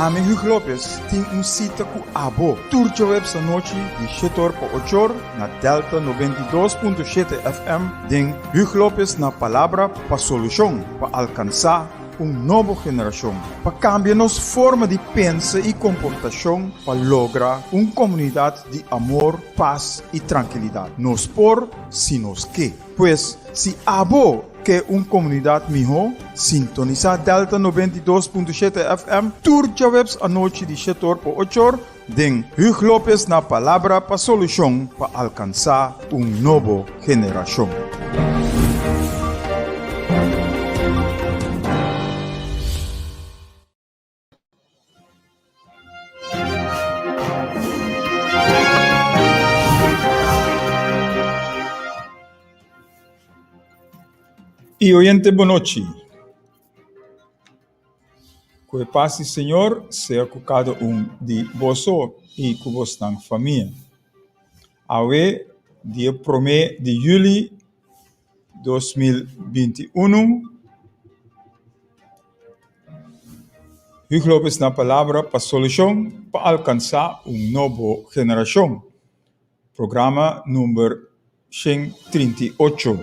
Ami Hugo Lopez tin un sita ku abo tur djaweps anochi di shetor pa ochor na Delta 92.7 FM den Hugo Lopez na Palabra pa Solushon pa alkansá un nobo generashon, pa kambia nos forma di pensa i komportashon pa logra un komunidat di amor, pas i trankilidat. Nos por si nos ke. Pues, si abo ke un komunidat mihó, sintonisá Delta 92.7 FM tur djaweps anochi di shetor pa ochor den Hugo Lopez na Palabra pa Solushon pa alkansá un nobo generashon. Y oyente bonochi. Ku e pas di Señor sea ku kada un di boso i ku bosnan famia. Awe, dia promé di yüli 2021, Hugo Lopez na palabra pa solushon pa alkansá un nobo generashon. Programa number 138,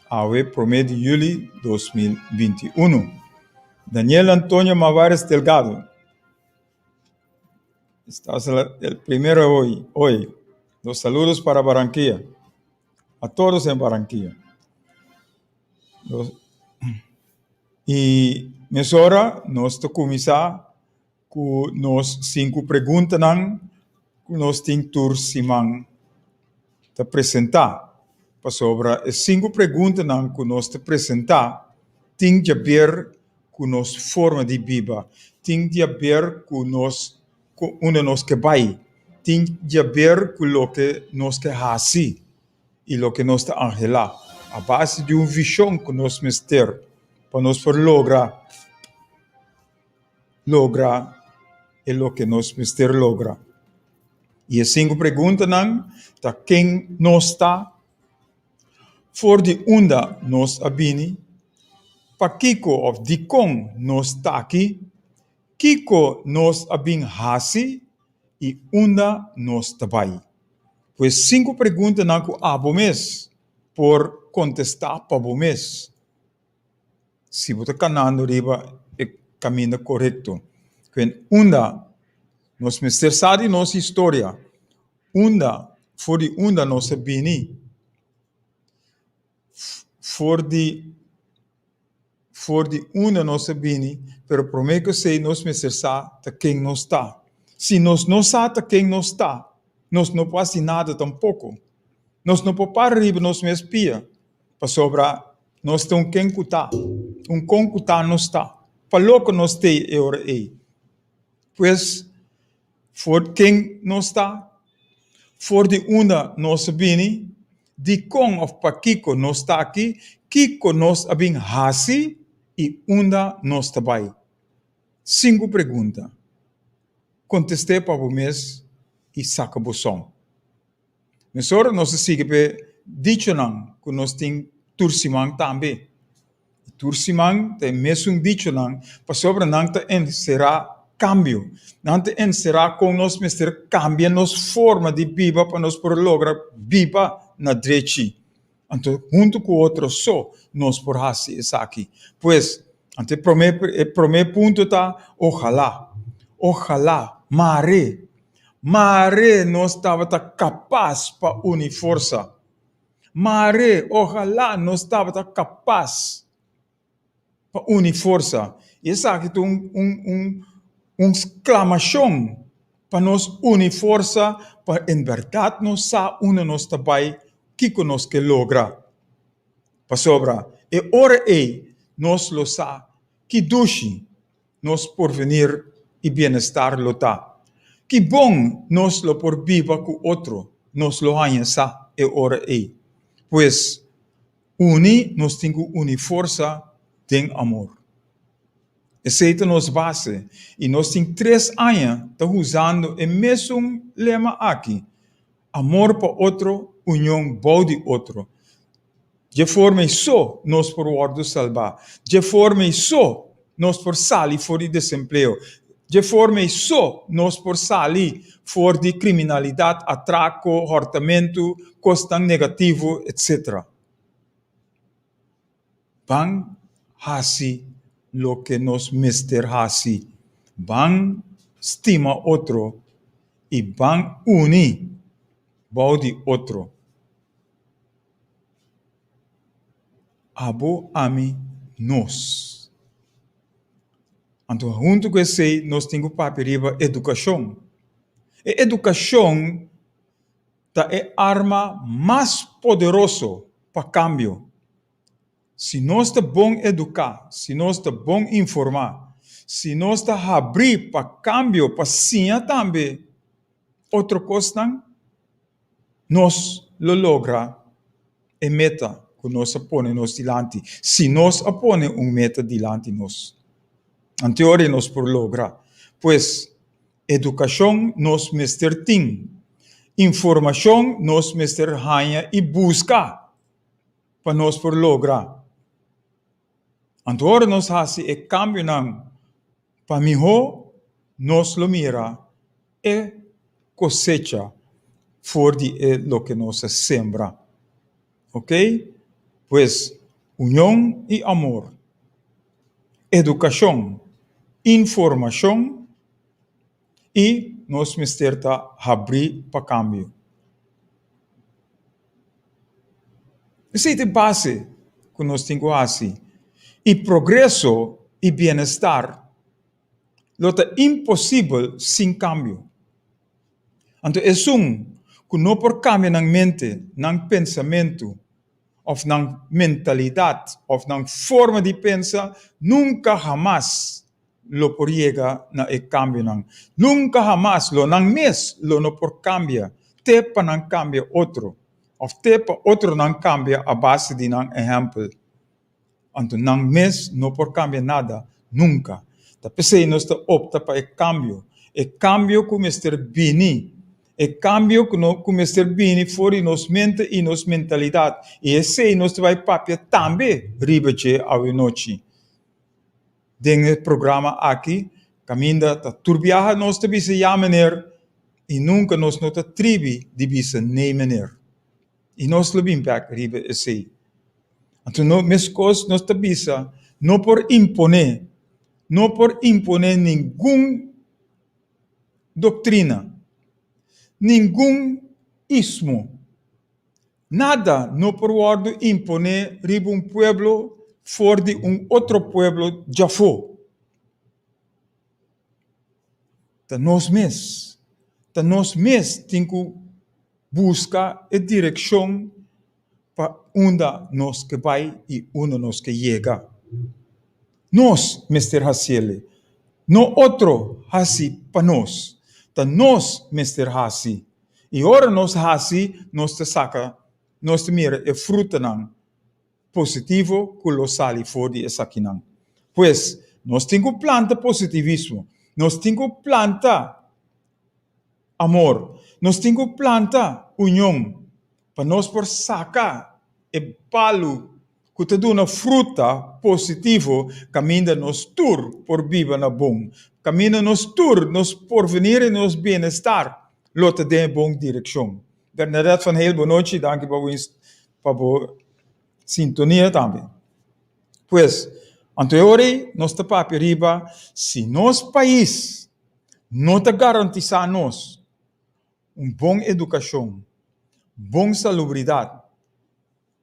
awe promé di yüli 2021. Daniel Antonio Mavares Delgado. Estás el primero hoy, hoy. Los saludos para Barranquilla. A todos en Barranquilla. Los, y mesora nos ta kuminsá ku nos sinku preguntanan ku nos tin tur siman ta presentá. Pasobra e sinku preguntanan ku nos ta presentá tin djaber ku nos forma di biba, tin djaber ku nos ku unda nos ke bai, tin djaber ku loke nos ke hasi i loke nos ta anhelá, a base di un vishon ku nos mester pa nos por logra logra e loke nos mester logra. I e sinku preguntanan ta ken nos ta, for di unda nos a bini, pakiko òf dikon nos ta aki, kiko nos a bin hasi i unda nos ta bai. Pues sinku preguntanan ku abo mes por kontestá pa bo mes. Si bo ta kanando riba e kaminda korekto. Kwen unda nos mester sa di nos historia, unda, for di unda nos a bini, for di for di unda nos a bini, pero promé ku esei nos mester sa ta ken nos ta. Si nos no sa ta ken nos ta, nos no por hasi nada tampoko. Nos no por para riba nos mes pia, pasobra nos ta un ken ku ta, un kon ku ta nos ta. Pa loko nos t'ei e ora ei? Pues, for ken nos ta? For di unda nos a bini? Dikon òf pakiko nos ta aki? Kiko nos a bin hasi i unda nos ta bai? Sinku pregunta. Kontest'é pa bo mes i saka bo son. Mesora nos a sigui p'e dichonan ku nos tin tur siman tambe. I tur siman ta e mesun dichonan pasobra nan ta enserá kambio. Nan ta enserá kon nos mester kambia nos forma di biba pa nos por logra biba na drechi. Anto huntu ku otro so nos por hasi esaki. Pues, anto e promé e promé punto ta ojalá, ojalá, mare, mare nos tabata kapas pa uni forsa. Mare, ojalá nos tabata kapas pa uni forsa. I esaki ta un un un un sklamashon pa nos uni forsa pa en bèrdat nos sa unda nos ta bai, kiko nos ke logra. Pasobra e ora ei nos lo sa ki dushi nos porvenir i bienestar lo ta. Ki bon nos lo por biba ku otro, nos lo haña sa e ora ei. Pues, Uni, nos tin ku uni forsa den amor. Esei ta nos base i nos tin tres aña ta usando e mesun lema aki, Amor pa otro, union bou di otro. Dje forma ei so nos por wòrdu salbá. Dje forma ei so nos por sali for di desempleo. Dje forma ei so nos por sali for di kriminalidat, atrako, hòrtamentu, kosnan negativo, etc. Ban hasi loke nos mester hasi. Ban stima otro i ban uni bou di otro. Abo, ami, nos. Anto huntu ku esei nos tin ku papia riba edukashon. E edukashon ta e arma mas poderoso pa kambio. Si nos ta bon eduká, si nos ta bon informá, si nos ta habrí pa kambio, pa siña tambe otro kosnan, nos lo logra e meta ku nos a pone nos dilanti, si nos a pone un meta dilanti nos. Anteori nos por logra. Pues, edukashon nos mester tin, informashon nos mester haña i buska pa nos por logra. Anto ora nos hasi e kambionan pa mihó, nos lo mira e kosecha for di e loke nos a sembra. Ok? Pues, union i amor, edukashon, informashon i nos mester ta habrí pa kambio. Esei ta e base ku nos tin ku hasi. I progreso i bienestar lo ta imposibel sin kambio. Anto esun ku no por kambia nan mente, nan pensamentu òf nan mentalidat òf nan forma di pensa nunka hamas lo por yega na e kambionan. Nunka hamas lo nan mes lo no por kambia te pa nan kambia otro òf te pa otronan kambia a base di nan ehèmpel. Anto nan mes no por kambia nada, nunka. Ta p'esei nos ta opta pa e kambio, e kambio ku mester bini, e kambio ku no ku mester bini for di nos mente i nos mentalidat, i esei nos ta bai papia tambe riba dje awenochi den e programa aki, kaminda ta tur biaha nos ta bisa ya meneer i nunka nos no ta tribi di bisa nee meneer. I nos lo bin bek riba esei. Anto no meskos nos ta bisa, no por imponé, no por imponé ningun doktrina, ningun ismo, nada no por wòrdu imponé riba un pueblo for di un otro pueblo djafó. Ta nos mes, ta nos mes tin ku buska e direkshon pa unda nos ke bai i unda nos ke yega. Nos mester hasiel, no otro hasi pa nos. Ta nos mester hasi. I ora nos hasi, nos ta saka, nos ta mira e frutanan positivo ku lo sali for di esakinan. Pues, nos tin ku planta positivismo, nos tin ku planta amor, nos tin ku planta union pa nos por saka e palu ku ta duna fruta positivo kaminda nos tur por biba na bon, kaminda nos tur nos porvenir i nos bienestar lo ta den e bon direkshon. Bernadette van Heel, bonochi, danki pa bo pa bo sintonia tambe. Pues, anto e ora ei nos ta papia riba si nos pais no ta garantisá nos un bon edukashon, bon salubridat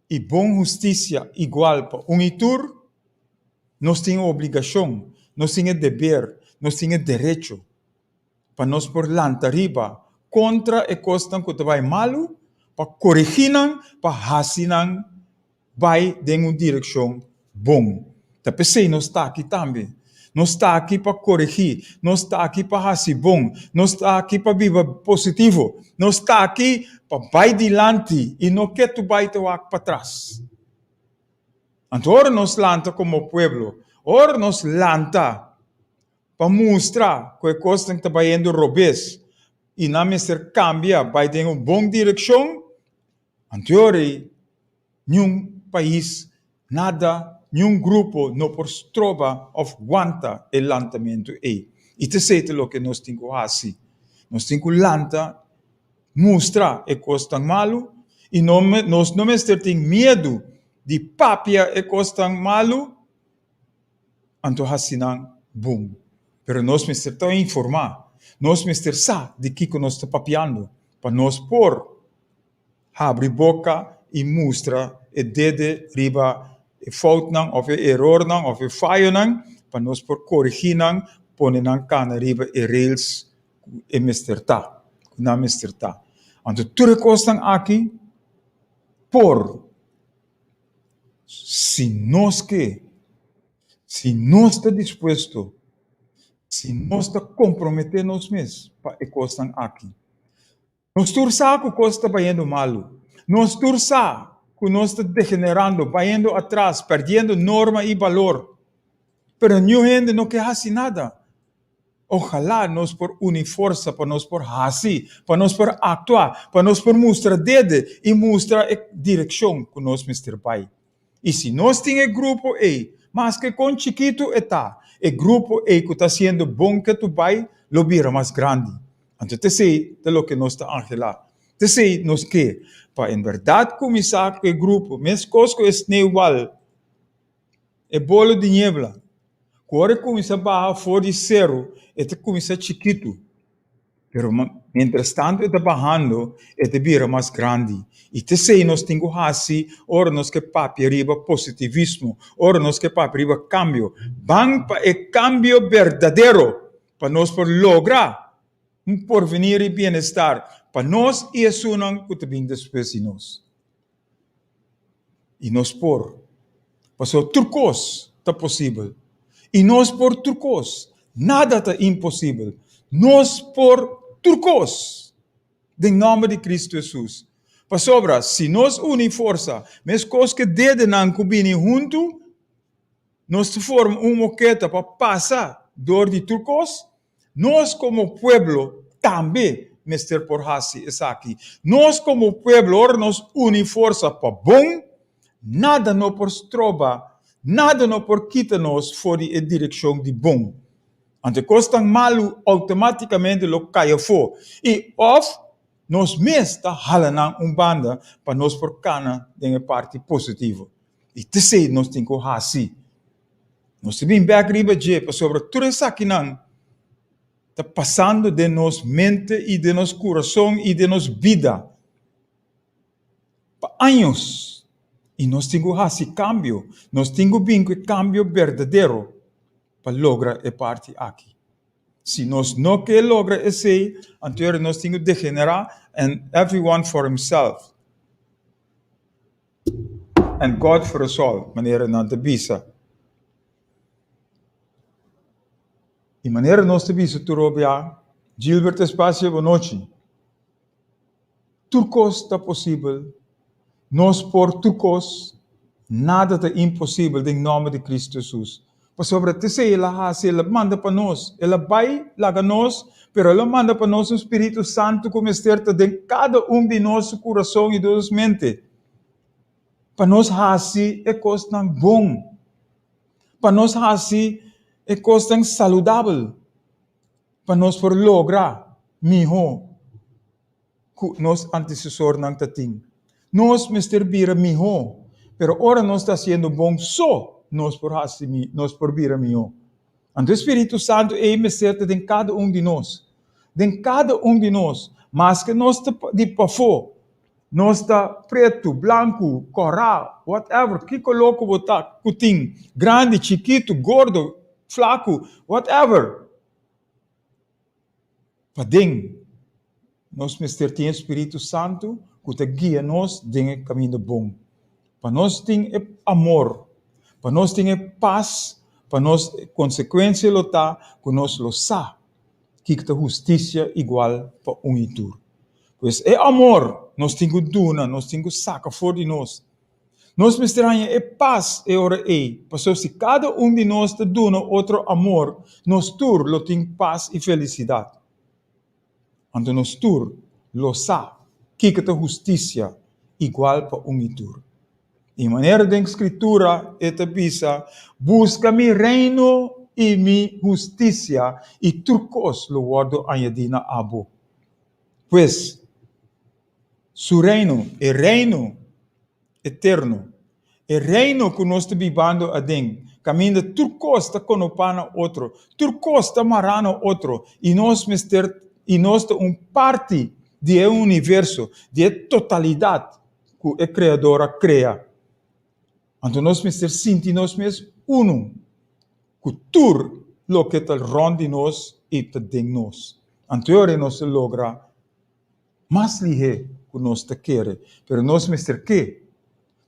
i bon hustisia igual pa un i tur, nos tin e obligashon, nos tin e deber, nos tin e derecho pa nos por lanta riba kontra e kosnan ku ta bai malu, pa koregí nan, pa hasi nan bai den un direkshon bon. Ta p'esei nos ta aki tambe. Nos ta aki pa koregí, nos ta aki pa hasi bon, nos ta aki pa biba positivo, nos ta aki pa bai dilanti i no ketu bai ta wak patras. Anto ora nos lanta komo pueblo, ora nos lanta pa mustra ku e kosnan ta bayendo robes i nan mester kambia bai den un bon direkshon, anteori niun pais, nada, niun grupo no por stroba òf wanta e lantamentu ei. I ta esei ta loke nos tin ku hasi. Nos tin ku lanta mustra e kosnan malu i no nos no mester tin miedu di papia e kosnan malu anto hasi nan bon. Pero nos mester ta informá, nos mester sa di kiko nos ta papiando pa nos por habri boka i mustra e dede riba e foutnan òf e erornan òf e fayonan pa nos por korigí nan, pone nan kana riba e rails ku e mester ta, ku nan mester ta. Anto tur e kosnan aki por si nos ke, si nos ta dispuesto, si nos ta komprometé nos mes pa e kosnan aki. Nos tur sa ku kos ta bayendo malu. Nos tur sa ku nos ta degenerando, bayendo atras, perdiendo norma i balor. Pero niun hende no ke hasi nada. Ojalá nos por uni forsa pa nos por hasi, pa nos por aktua, pa nos por mustra dede i mustra e direkshon ku nos mester bai. I si nos tin e grupo ei, maske kon chikitu e ta, e grupo ei ku ta hasiendo bon ketu bai lo bira mas grandi. Anto t'esei ta loke nos ta anhelá. T'esei nos ke, pa en bèrdat kuminsá ku e grupo, meskos ku e sneeuwbal, e bolo di niebla, ku ora e kuminsá baha for di seru, e ta kuminsá chikitu. Pero mientras tanto e ta bahando, e ta bira mas grandi. I t'esei nos tin ku hasi ora nos ke papia riba positivismo, ora nos ke papia riba kambio. Ban pa e kambio berdadero, pa nos por logra un porvenir i bienestar pa nos i esunnan ku ta bin despues di nos. I nos por, pasobra tur kos ta posibel. I nos por tur kos, nada ta imposibel. Nos por tur kos den nòmber di Kristu Hesus. Pasobra si nos uni forsa, meskos ku e dedenan ku bini huntu, nos ta forma un moketa pa pasa dor di tur kos. Nos komo pueblo tambe mester por hasi esaki. Nos komo pueblo ora nos uni forsa pa bon, nada no por stroba, nada no por kita nos for di e direkshon di bon. Anto e kosnan malu outomátikamente lo kai afó i òf nos mes ta hala nan un banda pa nos por kana den e parti positivo. I t'esei nos tin ku hasi. Nos ta bin bek riba dje pasobra tur esakinan ta pasando den nos mente i den nos kurason i den nos bida pa años. I nos tin ku hasi kambio. Nos tin ku bin ku e kambio berdadero pa logra e parti aki. Si nos no ke logra esei, anto nos tin ku degenerá and everyone for himself. And God for us all, manera nan ta bisa. I manera nos ta bisa tur obia, Gilbert Espacio bonochi. Tur kos ta posibel, nos por tur kos, nada ta imposibel den nòmber di Kristu Hesus. Pasobra t'esei el a hasi, el a manda pa nos, el a bai laga nos, pero el a manda pa nos un spiritu santu ku mester ta den kada un di nos su kurason i nos mente, pa nos hasi e kosnan bon, pa nos hasi e kosnan saludabel, pa nos por logra mihó ku nos antesesornan ta tin. Nos mester bira mihó, pero ora nos ta hasiendo bon so nos por hasi nos por bira mihó. Anto e spiritu santu ei mester ta den kada un di nos. Den kada un di nos, maske nos ta di pafó, nos ta pretu, blanku, kòrá, whatever, ki koló ku bo ta ku tin, grandi, chikitu, gordo, flaku, whatever. Paden, nos mester tin e spiritu santu ku ta guia nos den e kaminda bon. Pa nos tin e amor, pa nos tin e pas, pa nos konsekuensia lo ta ku nos lo sa kiko ta hustisia igual pa un i tur. Pues e amor nos tin ku duna, nos tin ku saka for di nos. Nos mester haña e pas e ora ei, pasobra si kada un di nos ta duna otro amor, nos tur lo tin pas i felisidat. Anto nos tur lo sa kiko ta hustisia igual pa un i tur. Di manera den Skritura e ta bisa, Buska mi reino. i mi hustisia, i tur kos lo wòrdu añadí na abo. Pues, su reino, e reino eterno, e reino ku nos ta bibando aden, kaminda tur kos ta konopá na otro, tur kos ta mará na otro, i nos mester, i nos ta un parti di e universo, di e totalidat ku e Kreador a krea. Anto nos mester sinti nos mes unu ku tur loke ta rònt di nos i ta den nos. Anto e ora nos ta logra mas lihé ku nos ta kere. Pero nos mester ke,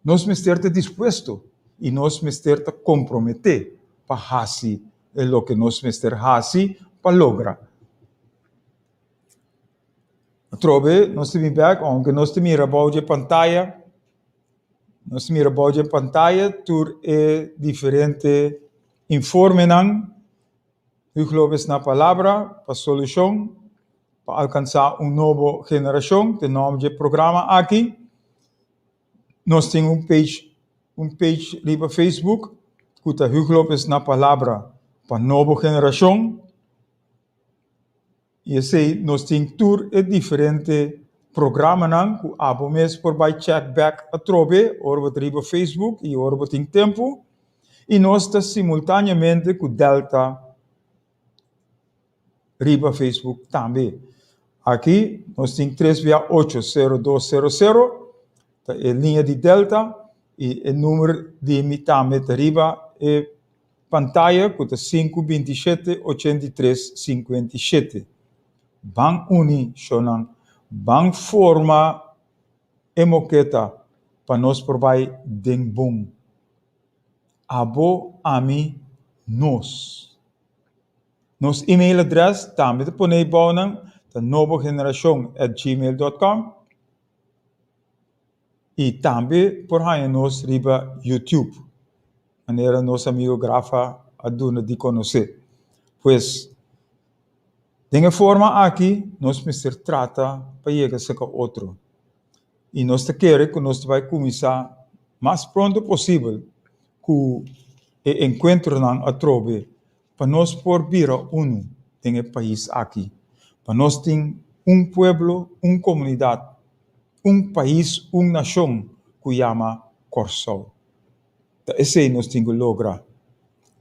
nos mester ta dispuesto i nos mester ta komprometé pa hasi e loke nos mester hasi pa logra. Atrobe nos ta bin bèk, ounke nos ta mira bou dje pantaya, nos ta mira bou dje pantaya tur e diferente informenan. Hugo Lopez na palabra pa solushon pa alkansá un nobo generashon te nòmber dje programa aki. Nos tin un page un page riba Facebook ku ta Hugo Lopez na palabra pa nobo generashon. I esei nos tin tur e diferente programanan ku abo mes por bai check bek atrobe ora bo ta riba Facebook i ora bo tin tempu. I nos ta simultaneamente ku Delta riba Facebook tambe. Aki nos tin tres bia ocho sero dos sero sero ta e liña di Delta i e number di mi tambe ta riba e pantaya ku ta sinku 27 83 57. Ban uni shownan, ban forma e moketa pa nos por bai den bon. Abo, ami, nos. Nos email adres tambe ta pone ei bounan, ta nobogeneracion@gmail.com i tambe por haña nos riba YouTube, manera nos amigo Grafa a duna di konosé. Pues, den e forma aki nos mester trata pa yega serka otro. I nos ta kere ku nos ta bai kuminsá mas pronto posibel ku e enkuentronan atrobe pa nos por bira unu den e pais aki, pa nos tin un pueblo, un komunidat, un pais, un nashon ku yama Kòrsou. Ta esei nos tin ku logra,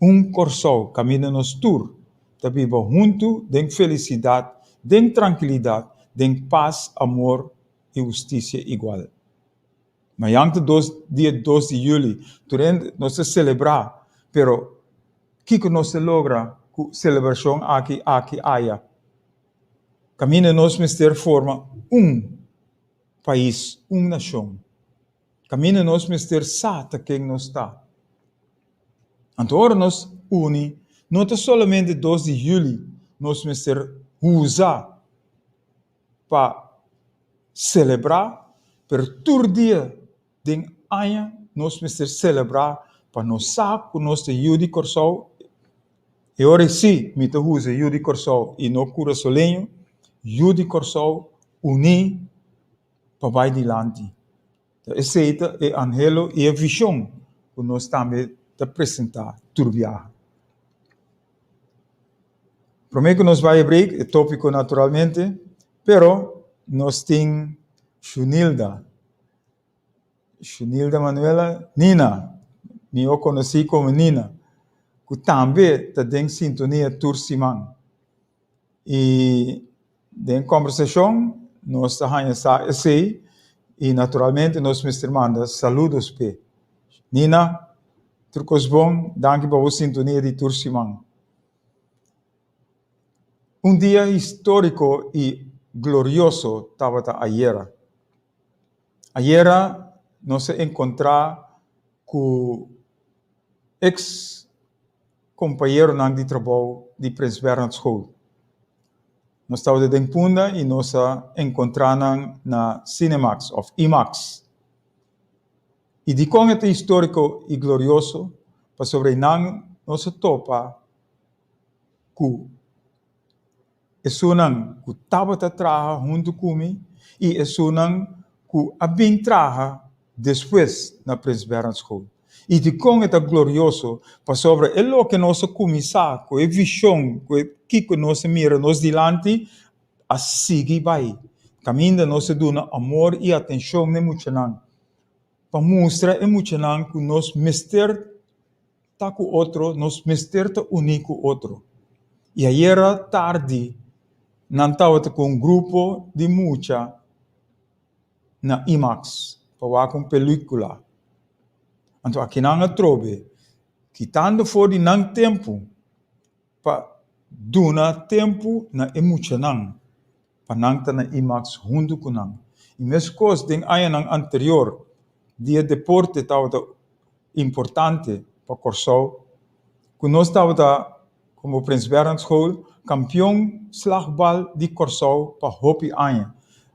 un Kòrsou kaminda nos tur ta biba huntu den felisidat, den trankilidat, den pas, amor i hustisia igual. Mañan ta dos dia dos di juli, tur hende nos ta selebrá, pero kiko nos ta logra ku selebrashon aki, aki, aya? Kaminda nos mester forma un pais, un nashon. Kaminda nos mester sa ta ken nos ta. Anto ora nos uni, no ta solamente dos di juli nos mester usa pa selebrá, pero tur dia den aña nos mester selebrá pa nos sa ku nos ta yu di Kòrsou. E ora ei sí mi ta usa yu di Kòrsou i no kurasoleño, yu di Kòrsou uní pa bai dilanti. Ta esei ta e anhelo i e vishon ku nos tambe ta presentá tur biaha. Promé ku nos bai e break, e tópiko naturalmente, pero nos tin Shunilda, Shunilda Manuela, Nina, mihó konosí komo Nina, ku tambe ta den sintonia tur siman. I den kòmbersashon nos ta haña sa esei i naturalmente nos mester manda saludos p'e. Nina, tur kos bon, danki pa bo sintonia di tur siman. Un dia históriko i glorioso tabata ayera. Ayera nos a enkontrá ku eks kompañeronan di trabou di Prins Bernhard School. Nos tabata den Punda i nos a enkontrá nan na Cinemax òf IMAX. I dikon e ta históriko i glorioso? Pasobra einan nos a topa ku esunnan ku tabata traha huntu ku mi i esunnan ku a bin traha despues na Prins Bernhard School. I dikon e ta glorioso? Pasobra e loke nos a kuminsá ku e vishon, ku e kiko nos a mira nos dilanti, a sigui bai. Kaminda nos a duna amor i atenshon na e muchanan, pa mustra e muchanan ku nos mester ta ku otro, nos mester ta uní ku otro. I ayera tardi nan tabata ku un grupo di mucha na IMAX pa wak un pelíkula. Anto akinan atrobe, kitando for di nan tempu pa duna tempu na e muchanan pa nan ta na IMAX huntu ku nan. I meskos den añanan anterior di e deporte tabata importante pa Kòrsou, ku nos tabata komo Prins Bernhard School kampion slagbal di Kòrsou pa hopi aña.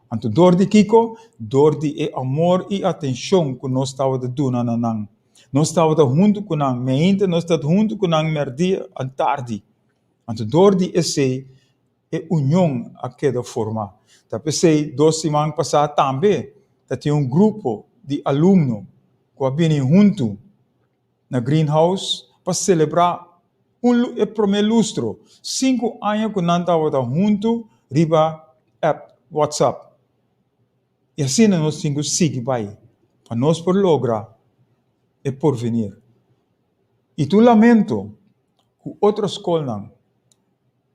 Anto dor di kiko? Dor di e amor i atenshon ku nos tabata duna na nan. Nos tabata huntu ku nan meinta, nos tabata huntu ku nan mèrdia en tardi. Anto dor di esei e union a keda formá. Ta p'esei dos siman pasá tambe ta tin un grupo di alumno ku a bini huntu na Greenhouse pa selebrá un e promé lustro, sinku aña ku nan tabata huntu riba app WhatsApp. I asina nos tin ku sigui bai pa nos por logra e porvenir. I ta un lamento ku otro skolnan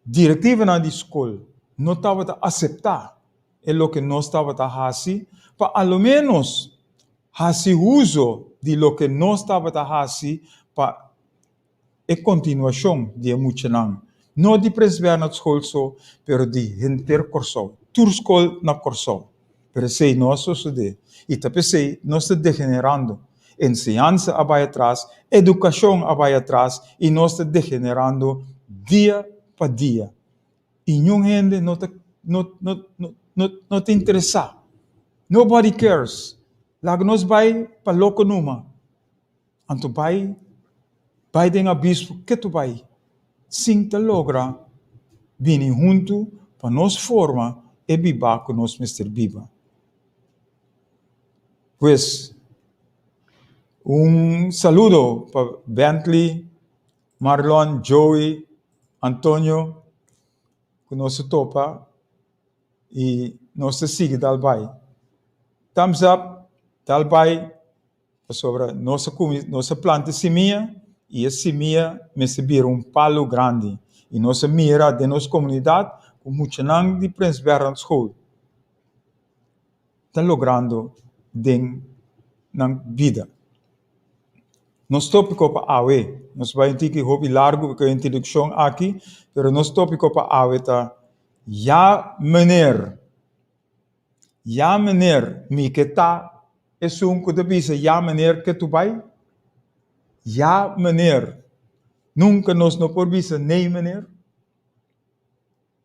Direktivanan di skol no tabata aseptá e loke nos tabata hasi pa a lo ménos hasi uso di loke nos tabata hasi pa e kontinuashon di e muchanan, no di Prins Bernhard School so, pero di henter Kòrsou, tur skol na Kòrsou. Pero esei no a sosodé i ta p'esei nos ta degenerando. Enseñansa a bai atras, edukashon a bai atras i nos ta degenerando dia pa dia. I niun hende no ta no no no no ta interesá. Nobody cares. Laga nos bai pa loko numa. Anto bai bai den abismo ketu bai sin ta logra bini huntu pa nos forma e biba ku nos mester biba. Pues, un saludo pa Bentley, Marlon, Joey, Antonio ku nos a topa i nos ta sigui dal bai. Thumbs up, dal bai. Pasobra nos a cuminsa, nos a planta e simia y e simia mester bira un palo grandi. Y nos a mira den nos comunidad cu muchanan di Prins Bernhard School ta logrando den nan bida. Nos topico pa awe, nos bai un tiki hopi largo cu e introduccion aki, pero nos topico pa awe ta Ya meneer. Ya meneer, mi ke ta esun ku ta bisa ya meneer ke tu bai? Ya meneer. Nunka nos no por bisa nee meneer.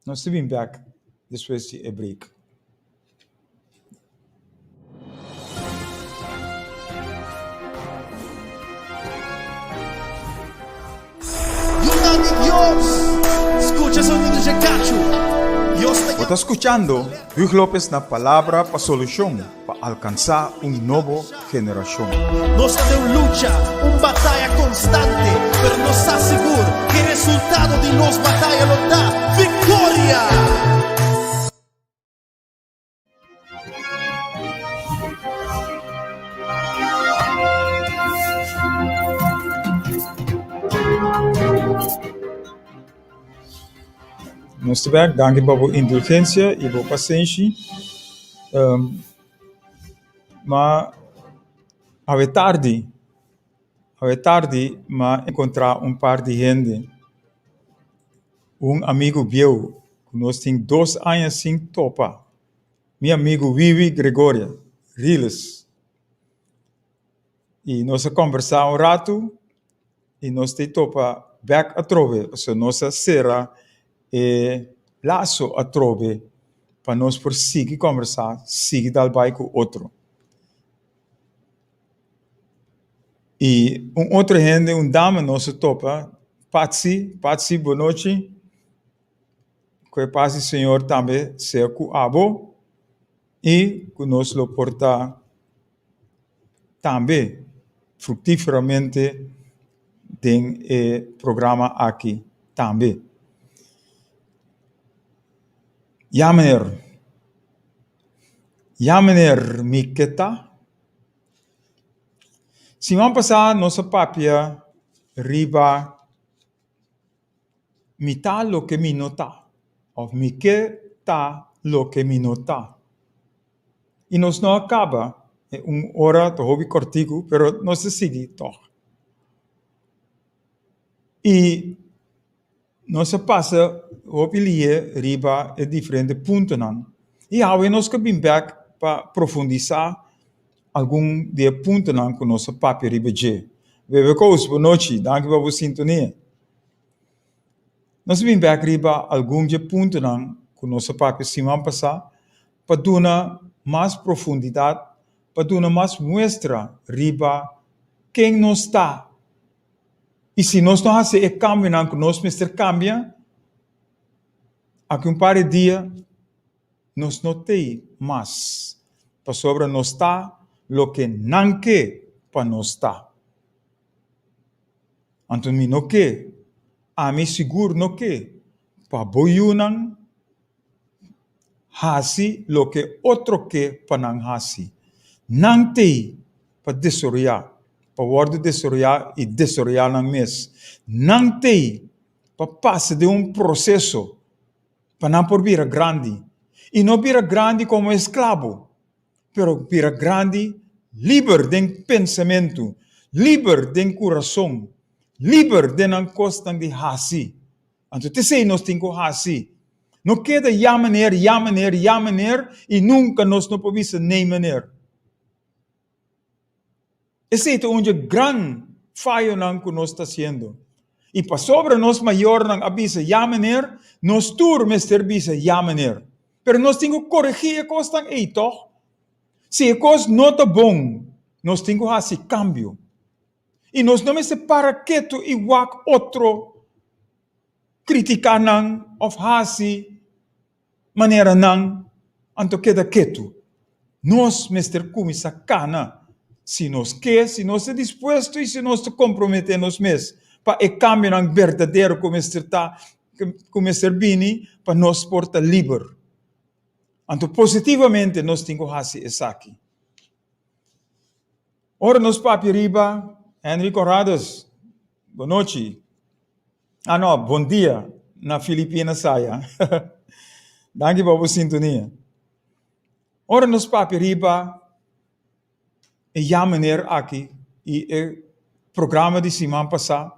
Nos ta bin bek despues di e break. Yunan di Dios, skucha sonido dje kachu. Dios ta Bo ta skuchando Huug Lopez na Palabra pa Solushon pa alkansá un nobo generashon. Nos ta den un lucha, un bataya konstante, pero nos sa sigur ku e resultado di nos bataya lo ta viktoria! Nos ta bek, danki pa bo indulgensia i bo pasenshi. Ma awe tardi, awe tardi m'a enkontrá un par di hende, un amigu bieu ku nos tin dos aña sin topa, mi amigu Wiwi Gregoria Riles. I nos a kombersá un ratu i nos ta topa bèk atrobe, pasobra nos a sera e laso atrobe pa nos por sigui kombersá, sigui dal bai ku otro. I un otro hende, un dama nos a topa, Patsy, Patsy bonochi, ku e pas di Señor tambe sea ku abo i ku nos lo por ta tambe. fruktíferamente den e programa aki tambe. Ya meneer. Ya meneer, mi ke ta. Siman pasá nos a papia riba mi ta loke mi no ta òf mi ke ta loke mi no ta. I nos no a kaba, e un ora ta hopi kòrtiku, pero nos ta sigui tòg. I nos a pasa hopi lie riba e diferente puntonan. I awe nos ke bin bèk pa profundisá algun di e puntonan ku nos a papia riba dje. Bebe Koos, bonochi, danki pa bo sintonia. Nos a bin bèk riba algun dje puntonan ku nos a papia siman pasá pa duna mas profundidat, pa duna mas muestra riba ken nos ta i si nos no hasi e kambionan ku nos mester kambia, aki un par di dia nos no t'ei mas, pasobra nos ta loke nan ke pa nos ta. Anto mi no ke, ami sigur no ke, pa bo yunan hasi loke otro ke pa nan hasi. Nan t'ei pa desaroyá, pa wòrdu desaroyá i desaroyá nan mes. Nan t'ei pa pasa den un proseso pa nan por bira grandi. I no bira grandi komo esklabo, pero bira grandi liber den pensamentu, liber den kurason, liber den nan kosnan di hasi. Anto t'esei nos tin ku hasi. No keda ya meneer, ya meneer, ya meneer i nunka nos no por bisa nee meneer. Esei ta un dje gran fayonan ku nos ta hasiendo. I pasobra nos mayornan a bisa ya meneer, nos tur mester bisa ya meneer. Pero nos tin ku koregí e kosnan ei, tòg? Si e kos no ta bon, nos tin ku hasi kambio. I nos no mester para ketu i wak otro kritiká nan òf hasi manera nan, anto keda ketu. Nos mester kuminsá kana si nos ke, si nos ta dispuesto i si nos ta komprometé nos mes pa e kambionan berdadero ku mester ta, ku mester bini pa nos por ta liber. Anto positivamente nos tin ku hasi esaki. Ora nos papia riba Henry Conrados, bonochi. Ah no, bon dia na Filipinas saya. Danki pa bo sintonia. Ora nos papia riba e ya meneer aki i e programa di siman pasá,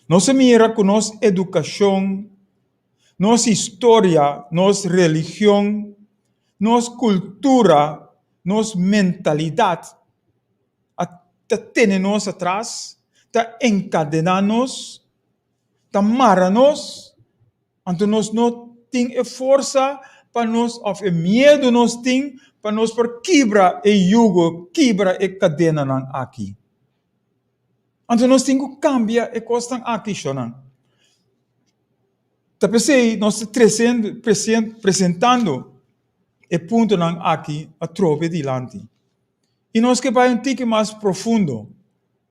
nos a mira ku nos edukashon, nos historia, nos religion, nos kultura, nos mentalidat a ta tene nos atras, ta enkadená nos, ta mara nos, anto nos no tin e forsa pa nos òf e miedu nos tin pa nos por kibra e yugo, kibra e kadenanan aki. Anto nos tin ku kambia e kosnan aki, shonnan. Ta p'esei nos ta tresiendo, presentando e puntonan aki atrobe dilanti. I nos ke bai un tiki mas profundo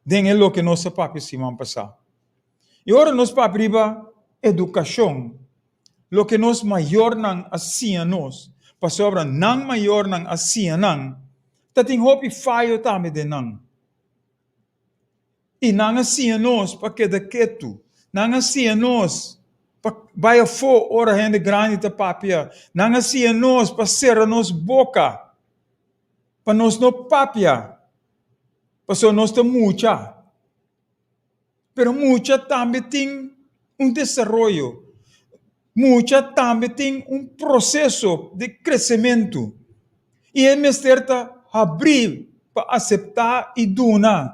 den e loke nos a papia siman pasá. I ora nos papia riba edukashon, loke nos mayornan a siña nos, pasobra nan mayornan a siña nan, ta tin hopi fayo tambe den nan. I nan a siña nos pa keda ketu. Nan a siña nos pa bai afó ora hende grandi ta papia. Nan a siña nos pa sera nos boka, pa nos no papia, pasobra nos ta mucha. Pero mucha tambe tin un desaroyo. Mucha tambe tin un proseso di kresementu i e mester ta habrí pa aseptá i duna.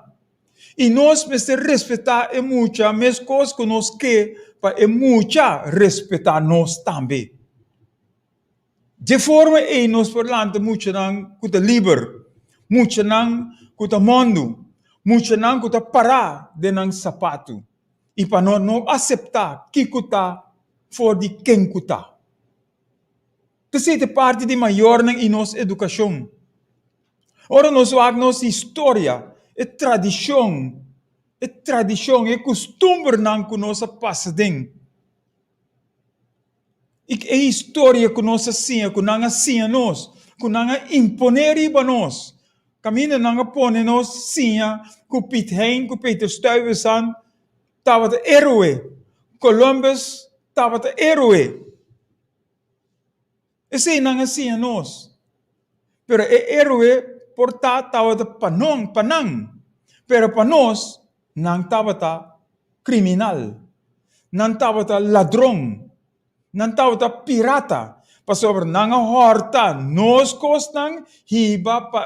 I nos mester respetá e mucha meskos ku nos ke pa e mucha respetá nos tambe. Dje forma ei nos por lanta muchanan ku ta liber, muchanan ku ta mòndu, muchanan ku ta pará den nan sapatu. I pa no no aseptá kiko ta for di ken ku ta. P'esei ta parti di mayornan i nos edukashon. Ora nos wak nos historia E tradishon, e tradishon, e kustumbernan ku nos a pasa den. I e historia ku nos a siña, ku nan a siña nos, ku nan a imponé riba nos. Kaminda nan a pone nos siña ku Piet Hein ku Peter Stuyvesant tabata héroe, Columbus tabata héroe. Esei nan a siña nos. Pero e héroe por ta tabata pa non, pa nan, pero pa nos nan tabata kriminal, nan tabata ladron, nan tabata pirata, pasobra nan a hòrta nos kosnan hiba pa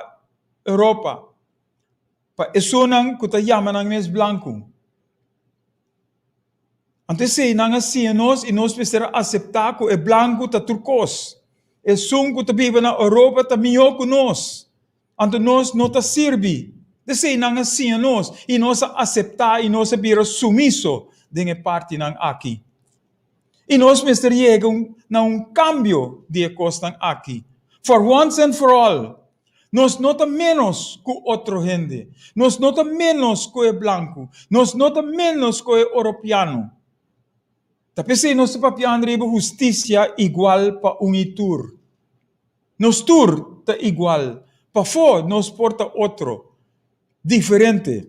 Europa, pa esunnan ku ta yama nan mes blanku. Anto esei nan a siña nos i nos mester a aseptá ku e blanku ta tur kos. Esun ku ta biba na Europa ta mihó ku nos. Anto nos no ta sirbi. Esei nan a siña nos i nos a aseptá i nos a bira sumiso den e partinan aki. I nos mester yega na un kambio di e kosnan aki. For once and for all, Nos no ta ménos ku otro hende. Nos no ta ménos ku e blanku. Nos no ta ménos ku e oropiano. Ta p'esei nos ta papiando riba hustisia igual pa un i tur. Nos tur ta igual. Pafó nos por ta otro, diferente,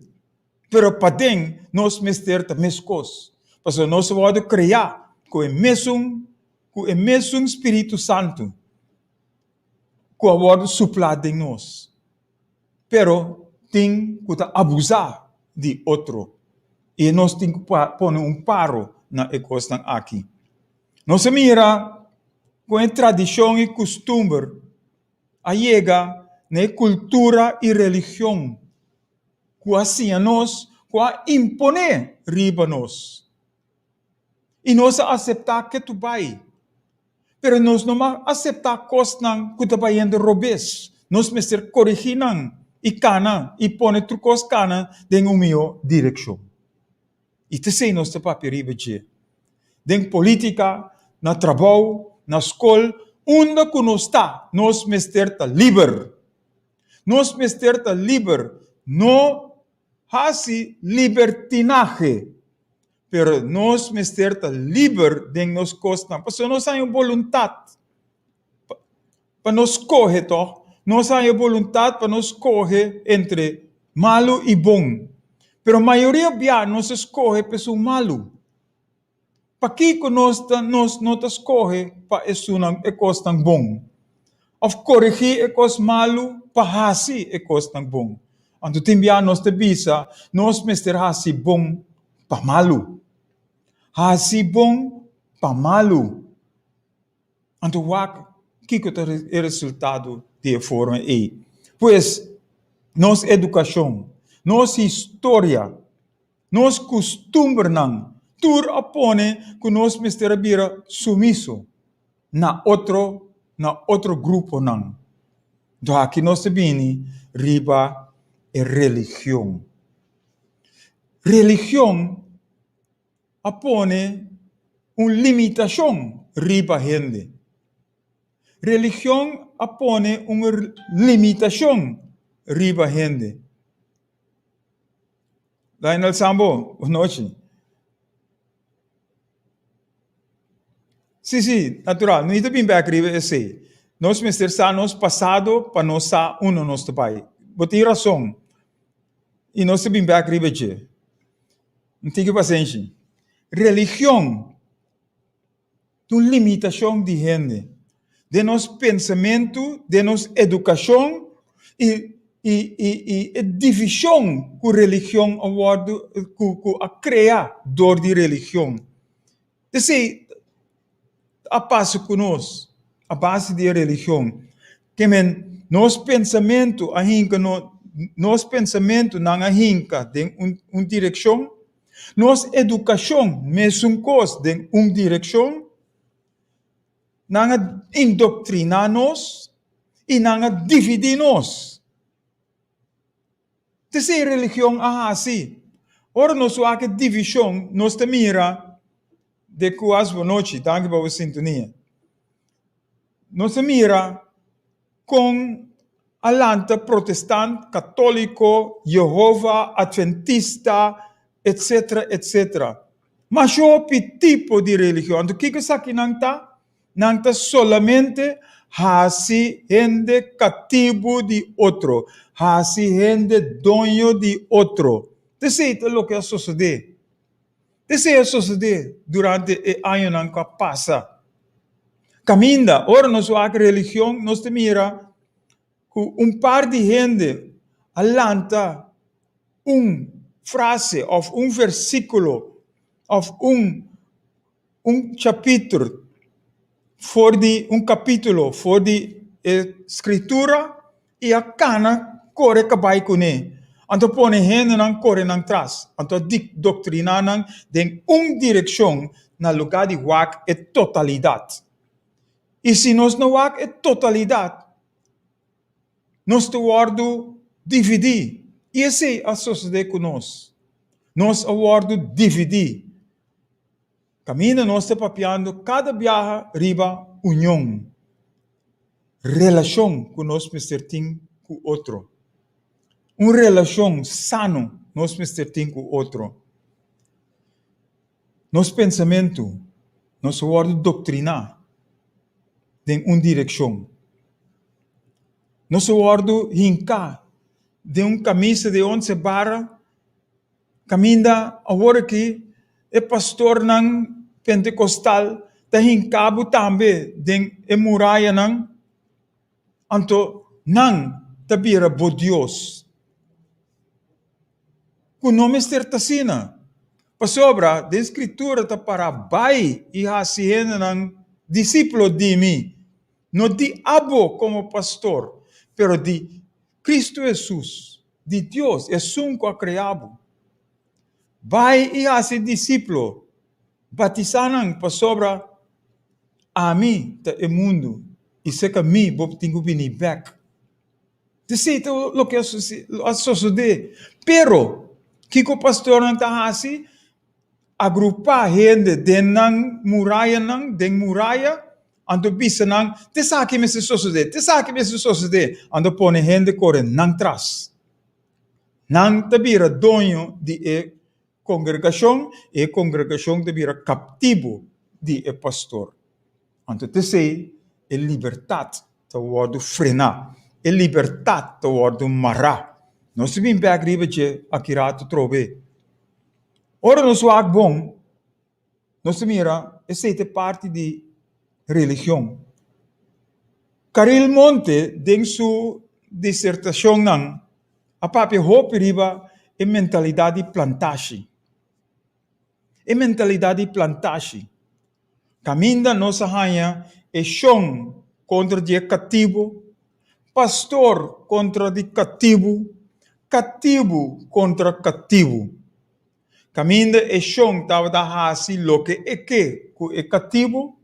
pero paden nos mester ta meskos, pasobra nos a wòrdu kreá ku e mesun ku e mesun Spiritu Santu. ku a wòrdu suplá den nos, pero tin ku ta abusá di otro i nos tin ku pone un paro na e kosnan aki. Nos a mira kon e tradishon i kustumber a yega na e kultura i religion ku a siña nos, ku a imponé riba nos. I nos a aseptá ketu bai. Pero nos no mag aseptá kosnan ku ta bayendo robes. Nos mester korigí nan i kana i pone tur kos kana den un mihó direkshon. I t'esei nos ta papia riba dje. Den polítika, na trabou, na skol, unda ku nos ta, nos mester ta liber. Nos mester ta liber, no hasi libertinahe. Pero nos mester ta liber den nos kosnan, pasobra nos haña boluntat pa nos skohe tòg. Nos haña boluntat pa nos skohe entre malu i bon. Pero mayoria bia nos a skohe pa esun malu. Pakiko nos ta nos no ta skohe pa esunnan e kosnan bon? Òf koregí e kos malu pa hasi e kosnan bon? Anto tin bia nos ta bisa nos mester hasi bon pa malu. Hasi bon pa malu. Anto wak kiko ta e resultado di e forma ei. Pues, nos edukashon, nos historia, nos kustumbernan, tur a pone ku nos mester a bira sumiso na otro na otro gruponan. Anto aki nos ta bini riba e religion. Religion a pone un limitashon riba hende. Religion a pone un limitashon riba hende. Lionel Sambo, bon nochi. Sí, sí, natural. No ta bin bek riba esei. Nos mester sa nos pasado pa nos sa unda nos ta bai. Bo tin rason. I nos ta bin bek riba dje. Un tiki pasenshi. Religion ta un limitashon di hende den nos pensamentu, den nos edukashon i i i i e divishon ku religion a wòrdu ku ku a krea dor di religion. Esei a pasa ku nos a base di e religion. Ke men nos pensamentu a hinka no nos pensamentunan a hinka den un un direkshon, nos edukashon mesun kos den un direkshon, nan a indoktriná nos i nan a dividí nos. T'esei religion a hasi. Ora nos wak e divishon, nos ta mira de kuas bonochi, danki pa bo sintonia. Nos ta mira kon. A lanta protestant, katóliko, Yehova, atventista, etsetera, etsetera. Masha hopi tipo di religion. Anto kiko esakinan ta? Nan ta solamente hasi hende katibu di otro, hasi hende doño di otro. T'esei ta loke a sosodé. T'esei a sosodé durante e añonan ku a pasa. Kaminda, ora nos wak religion, nos ta mira ku un par di hende a lanta un frase òf un versíkulo òf un un chapiter for di un kapítulo for di e Skritura i a kana kore kabai kuné. Anto pone hendenan kore nan tras. Anto a doktriná nan den un direkshon na lugá di wak e totalidat. I si nos no wak e totalidat, nos ta wòrdu dividí. I esei a sosodé ku nos. Nos a wòrdu dividí. Kaminda nos ta papiando kada biaha riba union, relashon ku nos mester tin ku otro. Un relashon sano nos mester tin ku otro. Nos pensamentu, nos a wòrdu doktriná den un direkshon. Nos a wòrdu hinká den un kamisa di onse bara Kaminda awor aki e pastornan pentekostal ta hinka bo tambe den e murayanan, anto nan ta bira bo Dios. Ku no mester ta asina, pasobra den Skritura ta para bai i hasi hendenan disípulo di mi, no di abo komo pastor, pero di Kristu Hesus. Di Dios, esun ku a krea bo. Bai i hasi disiplo, batisá nan pasobra ami ta e mundu i serka mi bo tin ku bini bèk. Esei ta loke a sosodé. Pero, kiko pastornan ta hasi? Agrupá hende den nan murayanan, den muraya, Anto bisa nan, T'esaki mester sosodé, t'esaki mester sosodé. Anto pone hende kore nan tras. Nan ta bira doño di e kongregashon i e kongregashon ta bira kaptibu di e pastor. Anto t'esei e libertat ta wòrdu frená, e libertat ta wòrdu mará. Nos ta bin bèk riba dje aki ratu trobe. Ora nos wak bon. Nos ta mira esei ta e parti di religion. Caril Monte den su disertacionnan a papia hopi riba e mentalidad di plantashi. E mentalidad di plantashi. Caminda nos a haña e shon contra di e catibo, pastor contra di catibu, catibu contra catibu. Kaminda e shon tabata hasi loke e ke ku e katibu,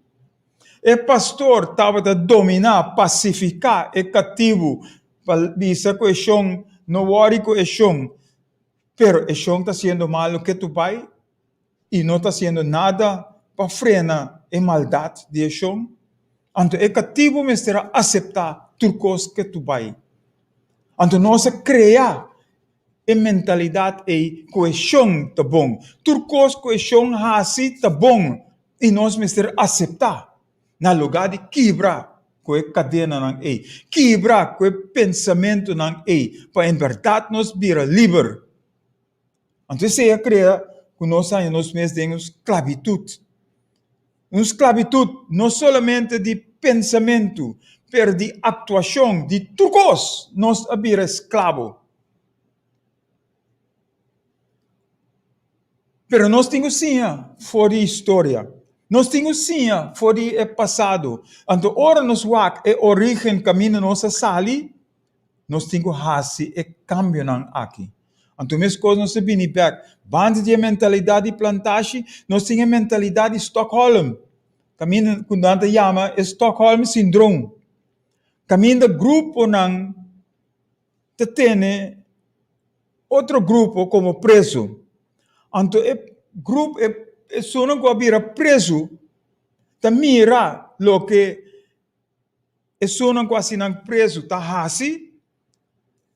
e pastor tabata dominá, pasifiká e katibu pa bisa ku e shon no wòri ku e shon, pero e shon ta hasiendo malu ketu bai i no ta hasiendo nada pa frena e maldat di e shon. Anto e katibu mester a aseptá tur kos ketu bai. Anto nos a krea E mentalidat ei ku e shon ta bon. Tur kos ku e shon hasi ta bon i nos mester aseptá na lugá di kibra ku e kadenanan ei, kibra ku e pensamentunan ei pa en bèrdat nos bira liber. Anto esei a krea ku nos haña nos mes den un sklabitut. Un sklabitut no solamente di pensamentu, pero di aktuashon, di tur kos nos a bira esklabo. Pero nos tin ku siña for di historia. Nos tin ku siña for di e pasado. Anto ora nos wak e orígen kaminda nos a sali, nos tin ku hasi e kambionan aki. Anto meskos nos ta bini bèk. Banda di e mentalidat di plantashi, nos tin e mentalidat di Stockholm, kaminda ku nan ta yama e Stockholm Syndroom, kaminda gruponan ta tene otro grupo komo prezu. Anto e grupo, e esunnan ku a bira prezu ta mira loke esunnan ku a hasi nan prezu ta hasi.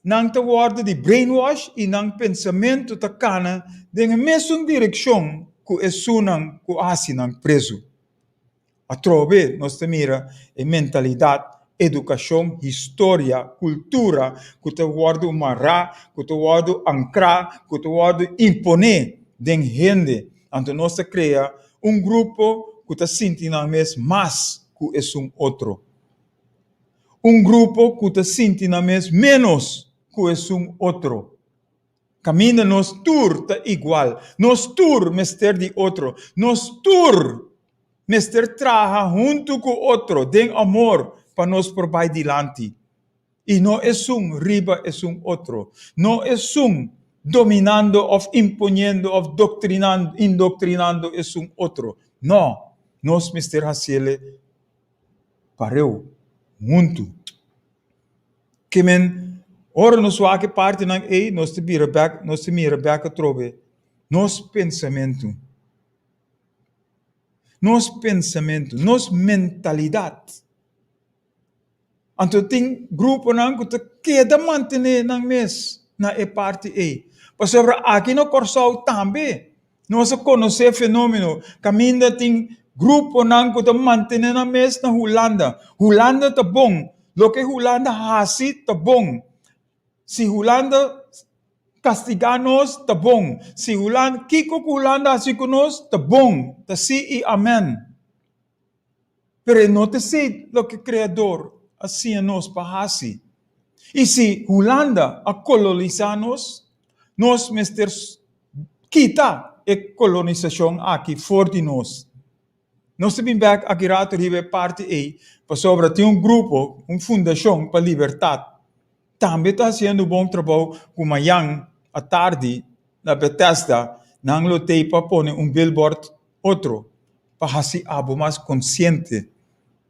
Nan ta wòrdu di brainwash i nan pensamentu ta kana den e mesun direkshon ku esunnan ku a hasi nan prezu. Atrobe nos ta mira e mentalidat, edukashon, historia, kultura ku ta wòrdu mará, ku ta wòrdu ankrá, ku ta wòrdu imponé den hende. Anto nos ta krea un grupo ku ta sinti nan mes mas ku esun otro. Un grupo ku ta sinti nan mes ménos ku esun otro. Kaminda nos tur ta igual, nos tur mester di otro, nos tur mester traha huntu ku otro den amor pa nos por bai dilanti. I no esun riba esun otro, no esun dominando òf imponiendo òf doktrinando, indoktrinando esun otro. No, nos mester hasiele pareu, huntu. Ke men, ora nos wak e partinan ei, nos ta bira bek, nos ta mira bek atrobe nos pensamentu, nos pensamentu, nos mentalidat. Anto tin gruponan ku ta keda mantené nan mes na e parti ei. Pasobra aki na Kòrsou tambe nos a konosé fenómeno kaminda tin gruponan ku ta mantené nan mes na Hulanda. Hulanda ta bon, loke Hulanda hasi ta bon. Si Hulanda kastigá nos ta bon, si Hulanda, kiko ku Hulanda hasi ku nos ta bon, ta sí i amèn. Pero e no ta esei loke Kreador a siña nos pa hasi. I si Hulanda a kolonisá nos, nos mester kita e kolonisashon aki for di nos. Nos ta bin bèk aki ratu riba e parti ei, pasobra tin un grupo, un fundashon pa libertat, tambe ta hasiendo bon trabou ku mañan atardi na Bethesda nan lo tei pa pone un billboard otro pa hasi abo mas konsiente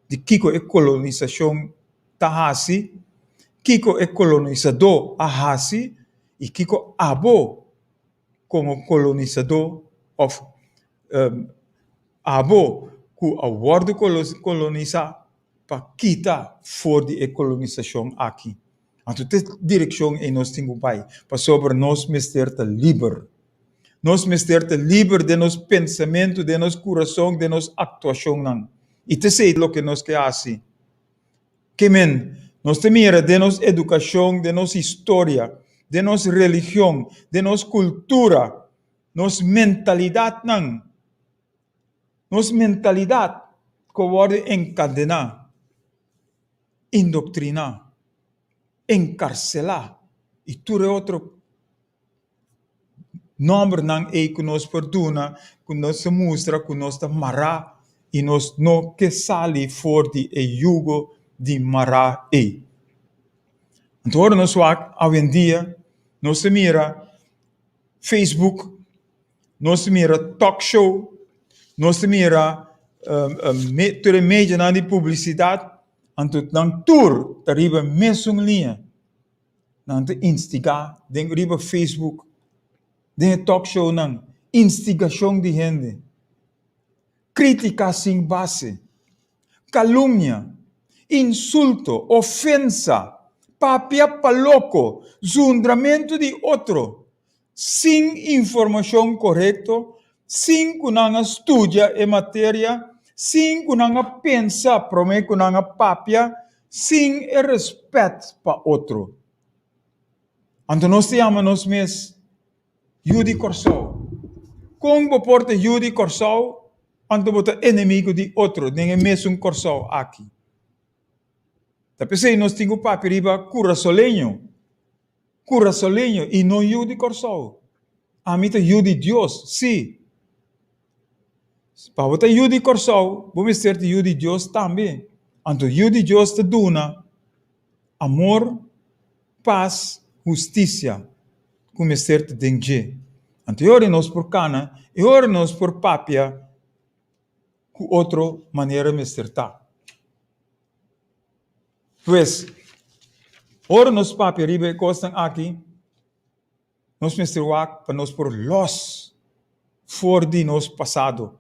di kiko e kolonisashon ta hasi, kiko e kolonisadó a hasi i kiko abo komo kolonisadó òf abo ku a wòrdu kolonisá pa kita for di e kolonisashon aki. Anto te direkshon ei nos tin ku bai, pasobra nos mester ta liber. Nos mester ta liber den nos pensamentu, den nos kurason, den nos aktuashonnan. I ta esei loke nos ke hasi. Ke men, nos ta mira den nos edukashon, den nos historia, den nos religion, den nos kultura, nos mentalidatnan, nos mentalidat ku a wòrdu enkadená, indoktriná, enkarselá i tur e otro Nòmbernan ei ku nos por duna ku nos ta mustra ku nos ta mará i nos no ke sali for di e yugo di mará ei. Anto ora nos wak awendia nos ta mira Facebook, nos ta mira talk show, nos ta mira tur e medianan di publisidat, anto nan tur ta riba e mesun liña. Nan ta instigá den riba Facebook, den e talkshownan, instigashon di hende, krítika sin base, kalumnia, insulto, ofensa, papia pa loko, zundramentu di otro, sin informashon korekto, sin ku nan a studia e materia, sin ku nan a pensa promé ku nan a papia, sin e rèspèt pa otro. Anto nos ta yama nos mes yu di Kòrsou. Kon bo por ta yu di Kòrsou anto bo ta enemigu di otro den e mesun Kòrsou aki? Ta p'esei nos tin ku papia riba kurasoleño. Kurasoleño i no yu di Kòrsou. Ami ta yu di Dios, sí. Pa bo ta yu di Kòrsou, bo mester ta yu di Dios tambe. Anto yu di Dios ta duna amor, pas, hustisia ku mester ta den dje. Anto e ora nos por kana, e ora nos por papia ku otro manera mester ta. Pues, ora nos papia riba e kosnan aki, nos mester wak pa nos por lòs for di nos pasado,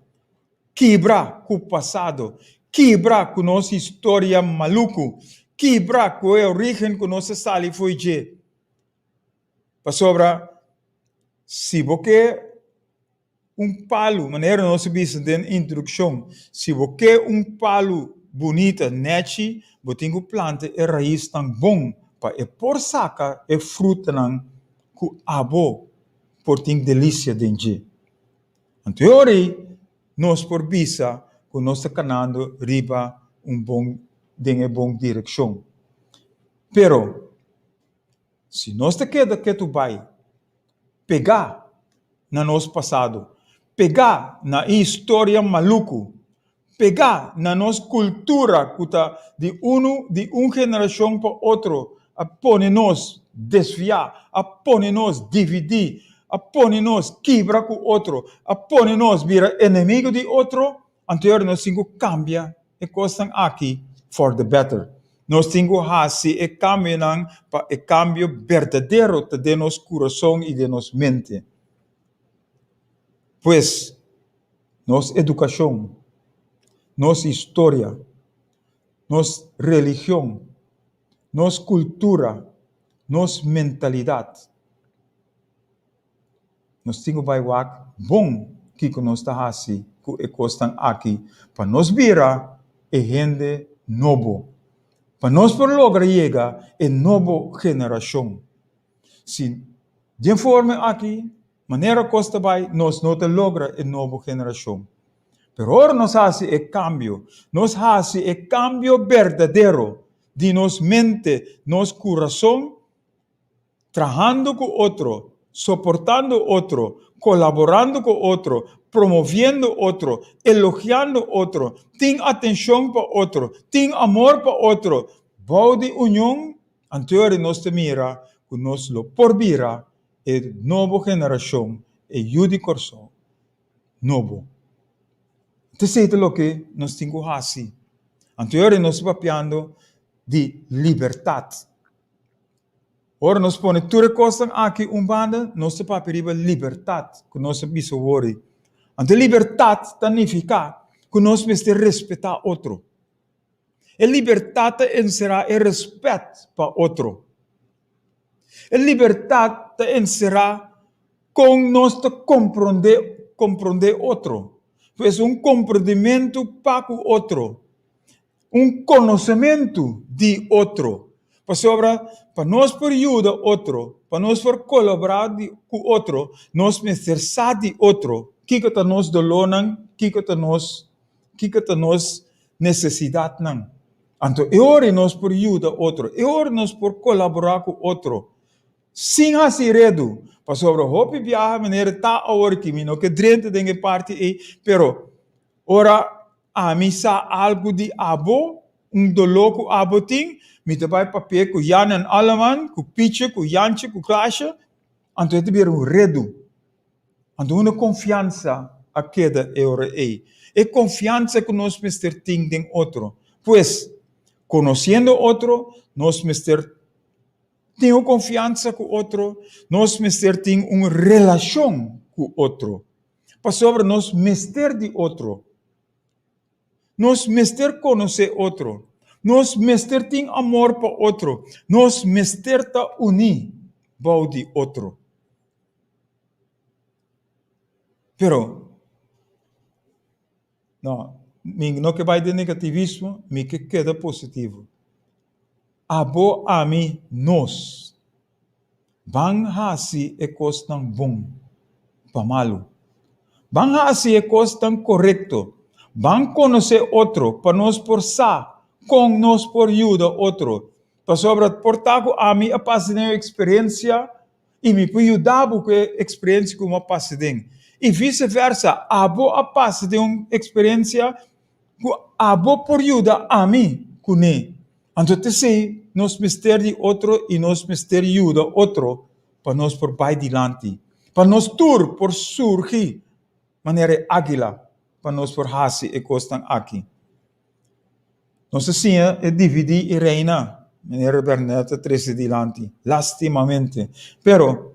kibra ku pasado, kibra ku nos historia maluku, kibra ku e orígen ku nos a sali fo'i dje. Pasobra si bo ke un palu, manera nos a bisa den introdukshon, si bo ke un palu bunita, nèchi, bo tin ku planta e raisnan bon pa e por saka e frutanan ku abo por tin delisia den dje. Anto e ora ei nos por bisa ku nos ta kanando riba un bon den e bon direkshon. Pero si nos ta keda ketu bai pegá na nos pasado, pegá na e historia maluku, pegá na nos kultura ku ta di unu di un generashon pa otro a pone nos desviá, a pone nos dividí, a pone nos kibra ku otro, a pone nos bira enemigu di otro, anto yora nos tin ku kambia e kosnan aki for the better. Nos tin ku hasi e kambionan pa e kambio berdadero ta den nos kurason i den nos mente. Pues, nos edukashon, nos historia, nos religion, nos kultura, nos mentalidat. Nos tin ku bai wak bon kiko nos ta hasi ku e kosnan aki pa nos bira e hende nobo, pa nos por logra yega e nobo generashon. Si den forma aki, manera kos ta bai, nos no ta logra e nobo generashon. Pero ora nos hasi e kambio, nos hasi e kambio berdadero di nos mente, nos kurason, trahando ku otro, soportando otro, kolaborando ku otro, promoviendo otro, elogiando otro, tin atenshon pa otro, tin amor pa otro, bou di union, anto nos ta mira ku nos lo por bira e nobo generashon, e yu di Kòrsou nobo. T'esei ta loke nos tin ku hasi. Anto nos ta papiando di libertat. Ora nos pone tur e kosnan aki un banda, nos ta papia riba libertat ku nos a bisa wori. Anto libertat ta nifiká ku nos mester respetá otro. E libertat ta enserá e rèspèt pa otro. E libertat ta enserá kon nos ta komprondé komprondé otro. Pues un komprendimentu pa ku otro. Un konosementu di otro. Pasobra pa nos por yuda otro, pa nos por kolaborá di ku otro, nos mester sa di otro kiko ta nos dolónan, kiko ta nos kiko ta nos nesesidatnan. Anto e ora nos por yuda otro, e ora nos por kolaborá ku otro sin hasi redu. Pasobra hopi biaha manera ta awor aki, mi no ke drenta den e parti ei, pero ora ami sa algu di abo, un doló ku abo tin, mi ta bai papia ku Jan en Alleman, ku Pietje, ku Jantje, ku Klaasje, anto e ta bira un redu. Anto unda konfiansa a keda e ora ei? E konfiansa ku nos mester tin den otro. Pues, konosiendo otro, nos mester tin un konfiansa ku otro, nos mester tin un relashon ku otro. Pasobra nos mester di otro. Nos mester konosé otro. Nos mester tin amor pa otro. Nos mester ta uní bou di otro. Pero, no, mi no ke bai den negativismo, mi ke keda positivo. Abo, ami, nos. Ban hasi e kosnan bon pa malu. Ban hasi e kosnan korekto. Ban konosé otro pa nos por sa kon nos por yuda otro. Pasobra por ta ku ami a pasa den un eksperensia i mi por yuda bo ku e eksperensia ku mi a pasa den. I viseversa, abo a pasa den un eksperensia ku abo por yuda ami kuné. Anto t'esei nos mester di otro i nos mester yuda otro pa nos por bai dilanti, pa nos tur por surgi manera e águila pa nos por hasi e kosnan aki. Nos a siña e dividí i reina, manera Bernadette a trese dilanti, lastimamente. Pero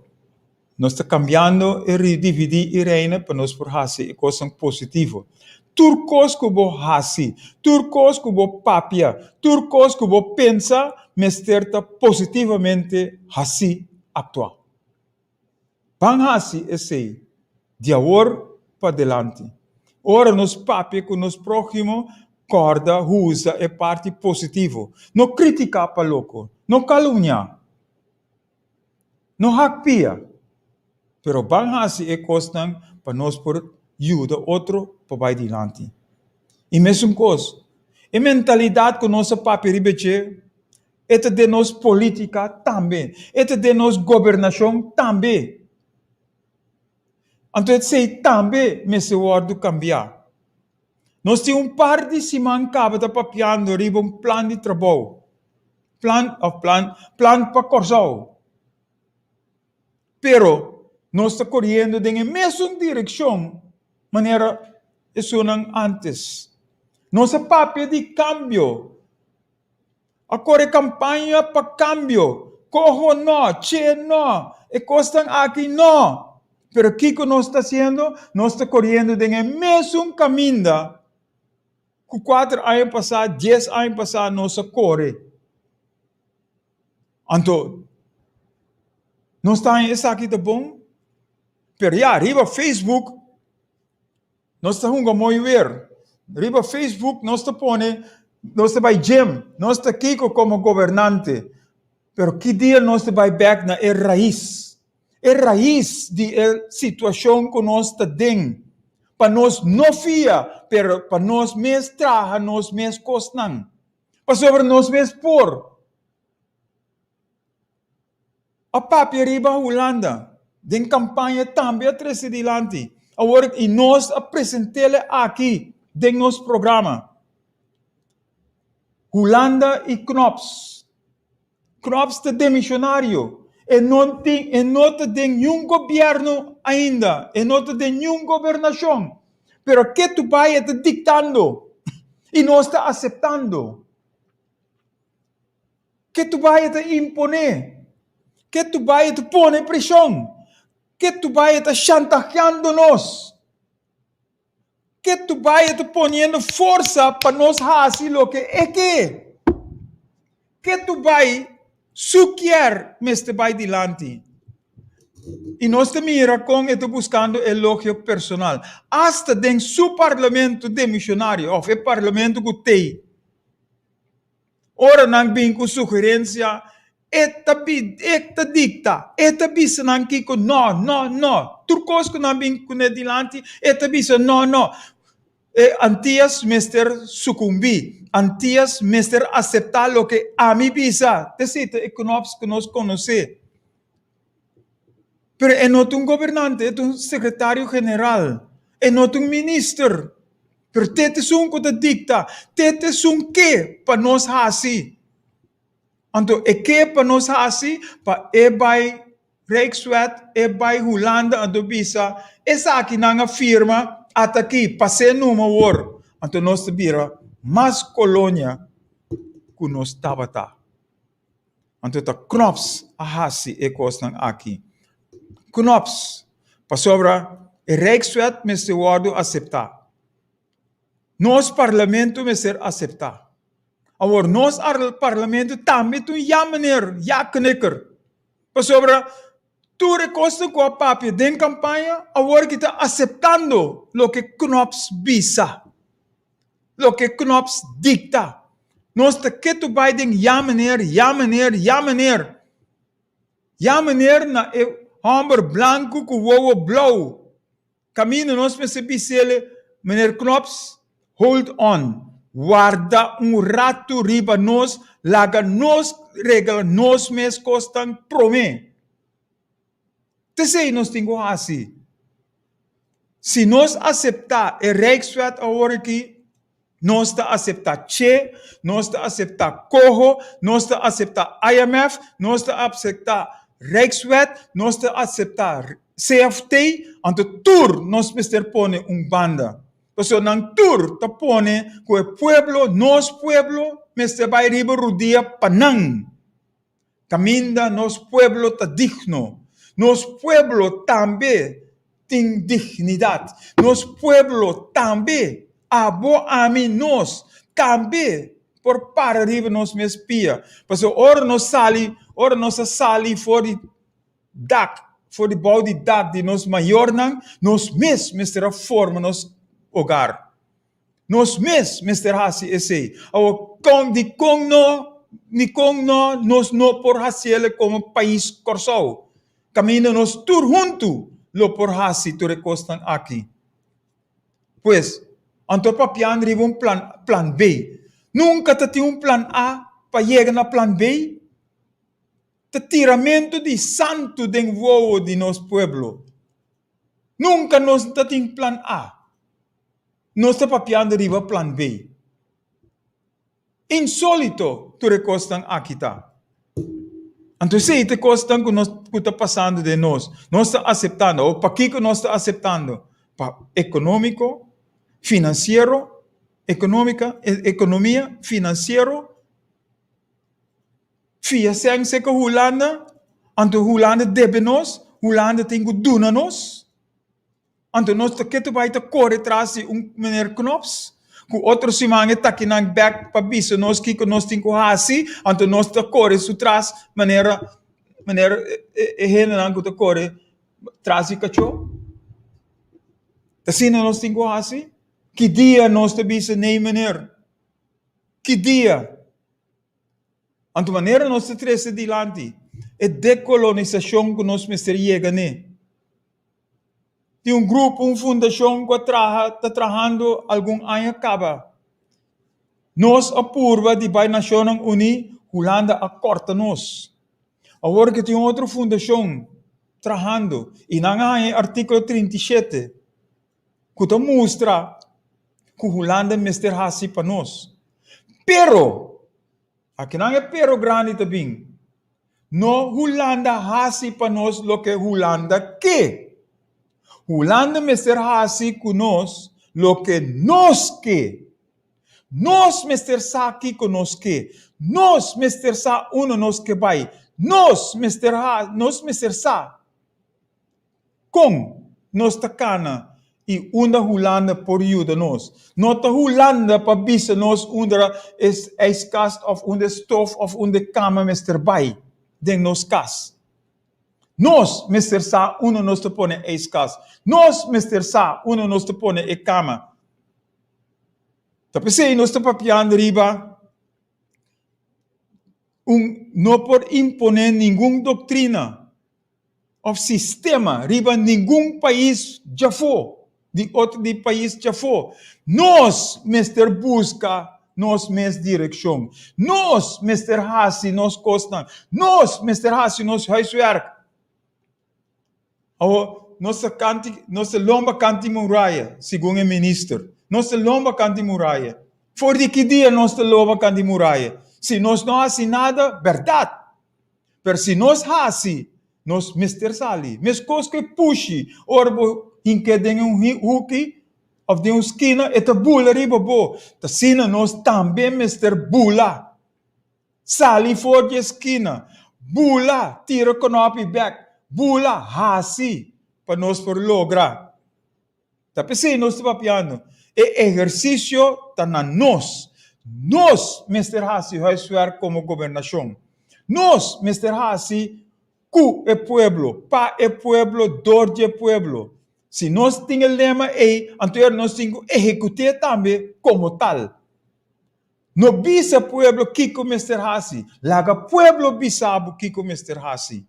nos ta kambiando e dividí i reina pa nos por hasi e kosnan positivo. Tur kos ku bo hasi, tur kos ku bo papia, tur kos ku bo pensa mester ta positivamente hasí, aktuá. Ban hasi esei di awor pa dilanti. Ora nos papia ku nos próhimo, kòrda usa e parti positivo. No kritiká pa loko, no kalumniá, no hak pia. Pero ban hasi e kosnan pa nos por yuda otro pa bai dilanti. I mesun kos, e mentalidat ku nos a papia riba dje, E ta den nos politica tambe. E ta den nos gobernacion tambe. Anto esey tambe mester wordo cambia. Nos tin un par di siman caba ta papiando riba un plan di trabou, plan of plan, plan pa Corsou. Pero nos ta coriendo den e mesun direccion manera esunnan antes. Nos a papia di cambio. A kore kampaña pa kambio. Koho no, che no, e kosnan aki no. Pero kiko nos ta hasiendo? Nos ta koriendo den e mesun kaminda ku kuater aña pasá, dies aña pasá nos a kore. Anto, nos ta haña esaki ta bon? Pero ya, riba Facebook Nos ta hunga mooi weer. Riba Facebook nos ta pone nos ta bai gym, nos ta kiko komo gobernante. Pero ki dia nos ta bai bek na e rais? E rais di e situashon ku nos ta den. Pa nos no fia, pero pa nos mes traha nos mes kosnan. Pasobra nos mes por. A papia riba Hulanda den campaña tambe a trece dilanti. Awor y nos a presentele aki den nos programa. Hulanda y Knops. Knops ta demisionario. E no tin, e no ta den niun gobierno ainda. E no ta den niun gobernacion. Pero ketu bay e ta dictando y nos ta aceptando. Ke tu bai e ta imponé? Ke tu bai e ta pone preshon? Ke tu bai e ta shantaheando nos? Ke tu bai e ta poniendo forsa pa nos hasi loke e ke? Ke tu bai su kier mester bai dilanti? I nos ta mira kon e ta buskando elogio personal. Asta den su parlamento demishonario òf e parlamento ku t'ei. Ora nan bin ku sugerensia, e ta e ta dikta, e ta bisa nan kiko no, no, no. Tur kos ku nan bin kuné dilanti, e ta bisa no, no. E Antias mester sukumbí, Antias mester aseptá loke ami bisa. T'esei ta e knops ku nos konosé. Pero e no ta un gobernante, e ta un sekretario general, e no ta un minister. Pero te ta esun ku ta dikta, te ta esun ke pa nos hasi. Anto e ke pa nos hasi pa e bai Rijkswet, e bai Hulanda anto bisa esaki nan a firma ataki, pas'é numa awor. Anto nos ta bira mas kolonia ku nos tabata. Anto ta Knops a hasi e kosnan aki. Knops, pasobra e Rijkswet mester wòrdu aseptá. Nos parlamento mester aseptá. Awor, nos parlamento tambe ta un ja meneer, ja knikker. Pasobra tur e kosnan ku a papia den kampaña awor ki ta aseptando loke Knops bisa. Loke Knops dikta. Nos ta ketu bai den ya meneer, ya meneer, ya meneer. Ya meneer na e hòmber blanku ku wowo blou. Kaminda nos mester bis'el, Meneer Knops, hold on, warda un ratu riba nos, laga nos regla nos mes kosnan promé. T'esei nos tin ku hasi. Si nos aseptá e Rijkswet awor aki, nos ta aseptá Che, nos ta aseptá Coho, nos ta aseptá IMF, nos ta aseptá Rijkswet, nos ta aseptá CFT, anto tur nos mester pone un banda. Pasobra nan tur ta pone ku e pueblo, nos pueblo, mester bai riba rudia pa nan. Caminda nos pueblo ta digno. Nos pueblo tambe tin dignidad. Nos pueblo tambe, abo, ami, nos, tambe por para riba nos mes pia. Pasobra ora nos sali, ora nos a sali for di dak. for di bou di dak di nos mayornan, nos mes mester a forma nos hogar. Nos mes mester hasi esei. Awor, kon, dikon no, dikon no nos no por hasiel komo pais Kòrsou? Kaminda nos tur huntu lo por hasi tur e kosnan aki. Pues, anto papiando riba un plan, plan B. Nunka ta tin un plan A pa yega na plan B. Ta tiramentu di santu den wowo di nos pueblo. Nunka nos ta tin plan A. Nos ta papiando riba plan B. Insólito tur e kosnan aki ta. Anto esei ta e kosnan ku nos ku ta pasando den nos. Nos ta aseptando. Awor pakiko nos ta aseptando? Pa ekonómiko, finansiero, ekonómika, ekonomia, finansiero, fia sèn seka Hulanda, anto Hulanda debe nos, Hulanda tin ku duna nos. Anto nos ta ketu bai ta kore tras di un meneer Knops, ku otro siman e takinan bek pa bisa nos kiko nos tin ku hasi, anto nos ta kore su tras manera manera e hendenan ku ta kore tras di kachó. Ta asina nos tin ku hasi? Ki dia nos ta bisa nee meneer? Ki dia? Anto manera nos ta trese dilanti e dekolonisashon ku nos mester yega n'e. Tin un grupo, un fundashon ku a traha, ta trahando algun aña kaba. Nos a purba di bai Nashonnan Uní, Hulanda a kòrta nos. Awor ke tin un otro fundashon trahando i nan a haña e artíkulo 37 ku ta mustra ku Hulanda mester hasi pa nos. Pero, akinan e pero grandi ta bin, No Hulanda hasi pa nos loke Hulanda ke. Hulanda mester hasi ku nos loke nos ke. Nos mester sa kiko nos ke. Nos mester sa unda nos ke bai. Nos mester ha, nos mester sa Kon nos ta kana i unda Hulanda por yuda nos? No ta Hulanda pa bisa nos unda e ijskast of unda e stof of unda e kama mester bai den nos kas. Nos mester sa unda nos ta pone e ijskast. Nos mester sa unda nos ta pone e kama. Ta p'esei nos ta papiando riba un no por imponé ningun doktrina of sistema riba ningun pais djafó, di otro di pais djafó. Nos mester buska nos mes direkshon. Nos mester hasi nos kosnan. Nos mester hasi nos huiswerk. Awor, nos ta kanti, nos ta lomba kanti muraya, segun e minister. Nos ta lomba kanti muraya. For di ki dia nos ta lomba kanti muraya? Si nos no hasi nada, bèrdat. Pero si nos hasi, nos mester sali. Meskos ku e pushi, ora bo hink'é den un huki òf den un skina, e ta bula riba bo. Ta asina nos tambe mester bula. Sali for di e skina, bula, tira kònòpi bèk, bula, hasi pa nos por logra. Ta p'esei nos ta papiando, e ehersisio ta na nos. Nos mester hasi huiswerk komo gobernashon. Nos mester hasi ku e pueblo, pa e pueblo, dor di e pueblo. Si nos tin e lema ei, anto ora nos tin ku ehekut'é tambe komo tal. No bisa pueblo kiko mester hasi, laga pueblo bisa bo kiko mester hasi.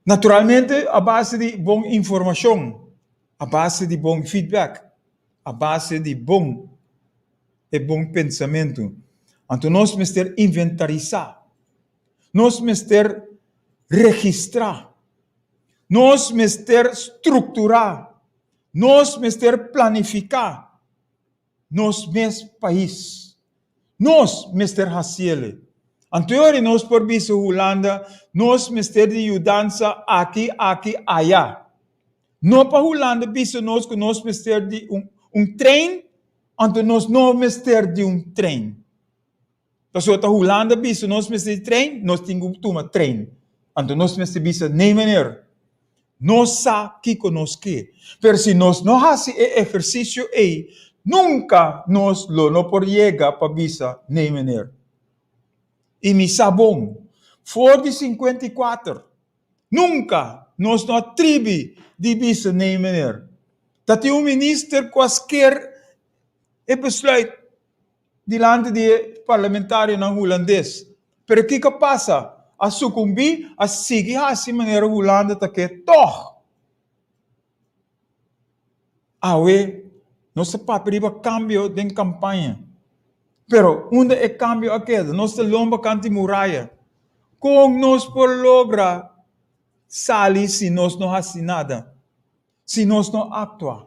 Naturalmente a base di bon informashon, a base di bon feedback, a base di bon e bon pensamentu. Anto nos mester inventarisá, nos mester registrá, nos mester strukturá, nos mester planifiká. Nos mes pais. Nos mester hasiele. Anteori nos por bisa Hulanda nos mester di yudansa aki, aki, aya. No pa Hulanda bisa nos ku nos mester di un un trein, anto nos no mester di un trein. Pasobra ta Hulanda bisa nos mester di trein, nos tin ku tuma trein. Anto nos mester bisa, nee meneer, nos sa kiko nos ke. Pero si nos no hasi e ehersisio ei, nunka nos lo no por yega pa bisa, nee meneer. I mi sa bon, for di 54. Nunka nos no a tribi di bisa nee meneer. Ta tin un minister ku a sker e besluit dilanti di e parlamentarionan hulandes. Pero kiko a pasa? A sukumbí, a sigui hasi manera Hulanda ta ke tòg. Awe nos ta papia riba kambio den kampaña. Pero unda e kambio a keda? Nos ta lomba kanti muraya. Kon nos por logra sali si nos no hasi nada? Si nos no aktua?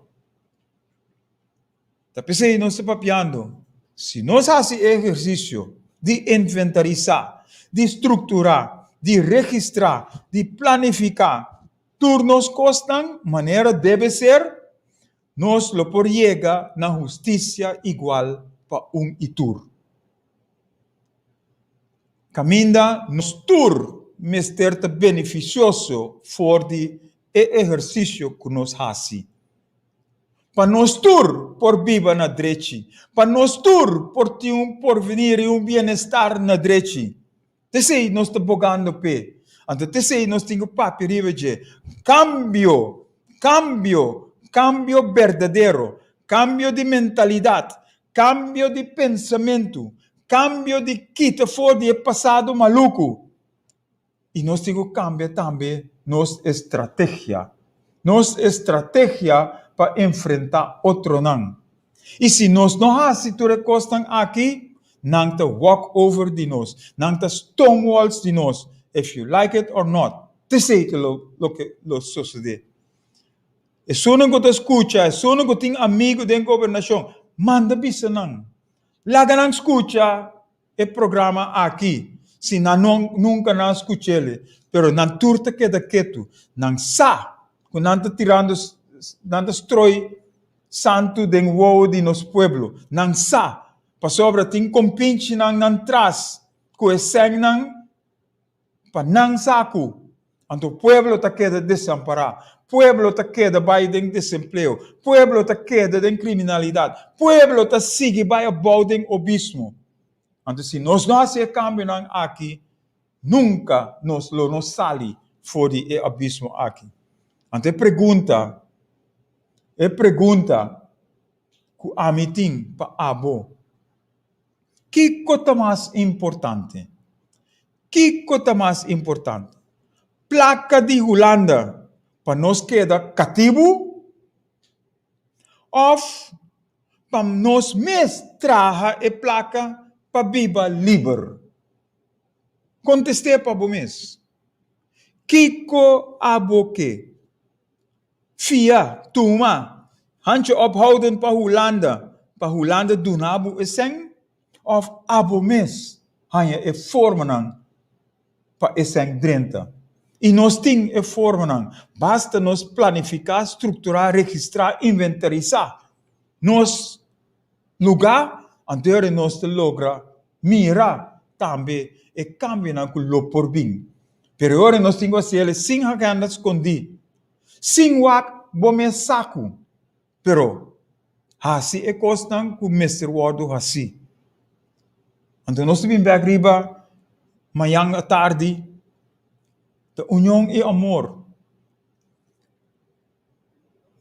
Ta p'esei nos ta papiando, si nos hasi e ehersisio di inventarisá, di strukturá, di registrá, di planifiká tur nos kosnan manera debe ser, nos lo por yega na hustisia igual pa un i tur. Kaminda nos tur mester ta benefisioso for di e ehersisio ku nos hasi. Pa nos tur por biba na drechi, pa nos tur por tin un porvenir i un bienestar na drechi. T'esei nos ta bogando p'e. Anto t'esei nos tin ku papia riba dje. Kambio! Kambio! Kambio berdadero! Kambio di mentalidat! Kambio di pensamentu! Kambio di kita for di e pasado maluku! I nos tin ku kambia tambe nos estrategia. Nos estrategia pa enfrentá otronan. I si nos no hasi tur e kosnan aki, nan ta walk over di nos, nan ta stonewalls di nos, if you like it or not. T'esei ta loke lo sosodé. Esunnan ku ta skucha, esunnan ku tin amigu den gobernashon, manda bisa nan. Laga nan skucha e programa aki si nan no nunka nan a skuch'el, pero nan tur ta keda ketu. Nan sa ku nan ta tirando, nan ta stroi santu den wowo di nos pueblo. Nan sa, pasobra tin kompinchinan nan tras ku e sènnan pa nan sa ku anto pueblo ta keda desampará, pueblo ta keda bai den desempleo, pueblo ta keda den kriminalidat, pueblo ta sigui bai abou den obismo. Anto si nos no hasi e kambionan aki, nunka nos lo no sali for di e abismo aki. Anto e pregunta, e pregunta ku ami tin pa abo, Kiko ta mas importante? Kiko ta mas importante? Plaka di Hulanda pa nos keda katibu òf pa nos mes traha e plaka pa biba liber? Kontest'é pa bo mes. Kiko abo ke? Fia, tuma, handje ophouden pa Hulanda, pa Hulanda duna bo e sèn, òf abo mes haña e formanan pa e sèn drenta. I nos tin e formanan, basta nos planifiká, strukturá, registrá, inventarisá nos lugá, anto e ora nos ta logra mira tambe e kambionan ku lo por bin. Pero e ora nos tin ku hasi el sin agenda skondí, sin wak bo mes saku, pero hasi e kosnan ku mester wòrdu hasí. Anto nos ta bin bèk riba mañan atardi, ta union i amor.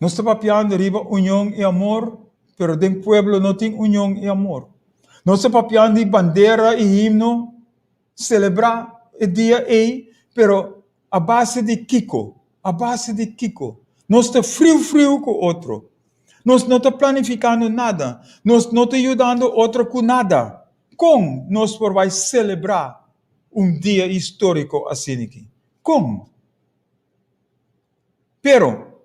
Nos ta papiando riba union i amor, pero den pueblo no tin union i amor. Nos ta papiando di bandera i himno, selebrá e dia ei, pero a base di kiko? A base di kiko? Nos ta friu friu ku otro. Nos no ta planifikando nada. Nos no ta yudando otro ku nada. Kon nos por bai selebrá un dia históriko asin'aki? Kon? Pero,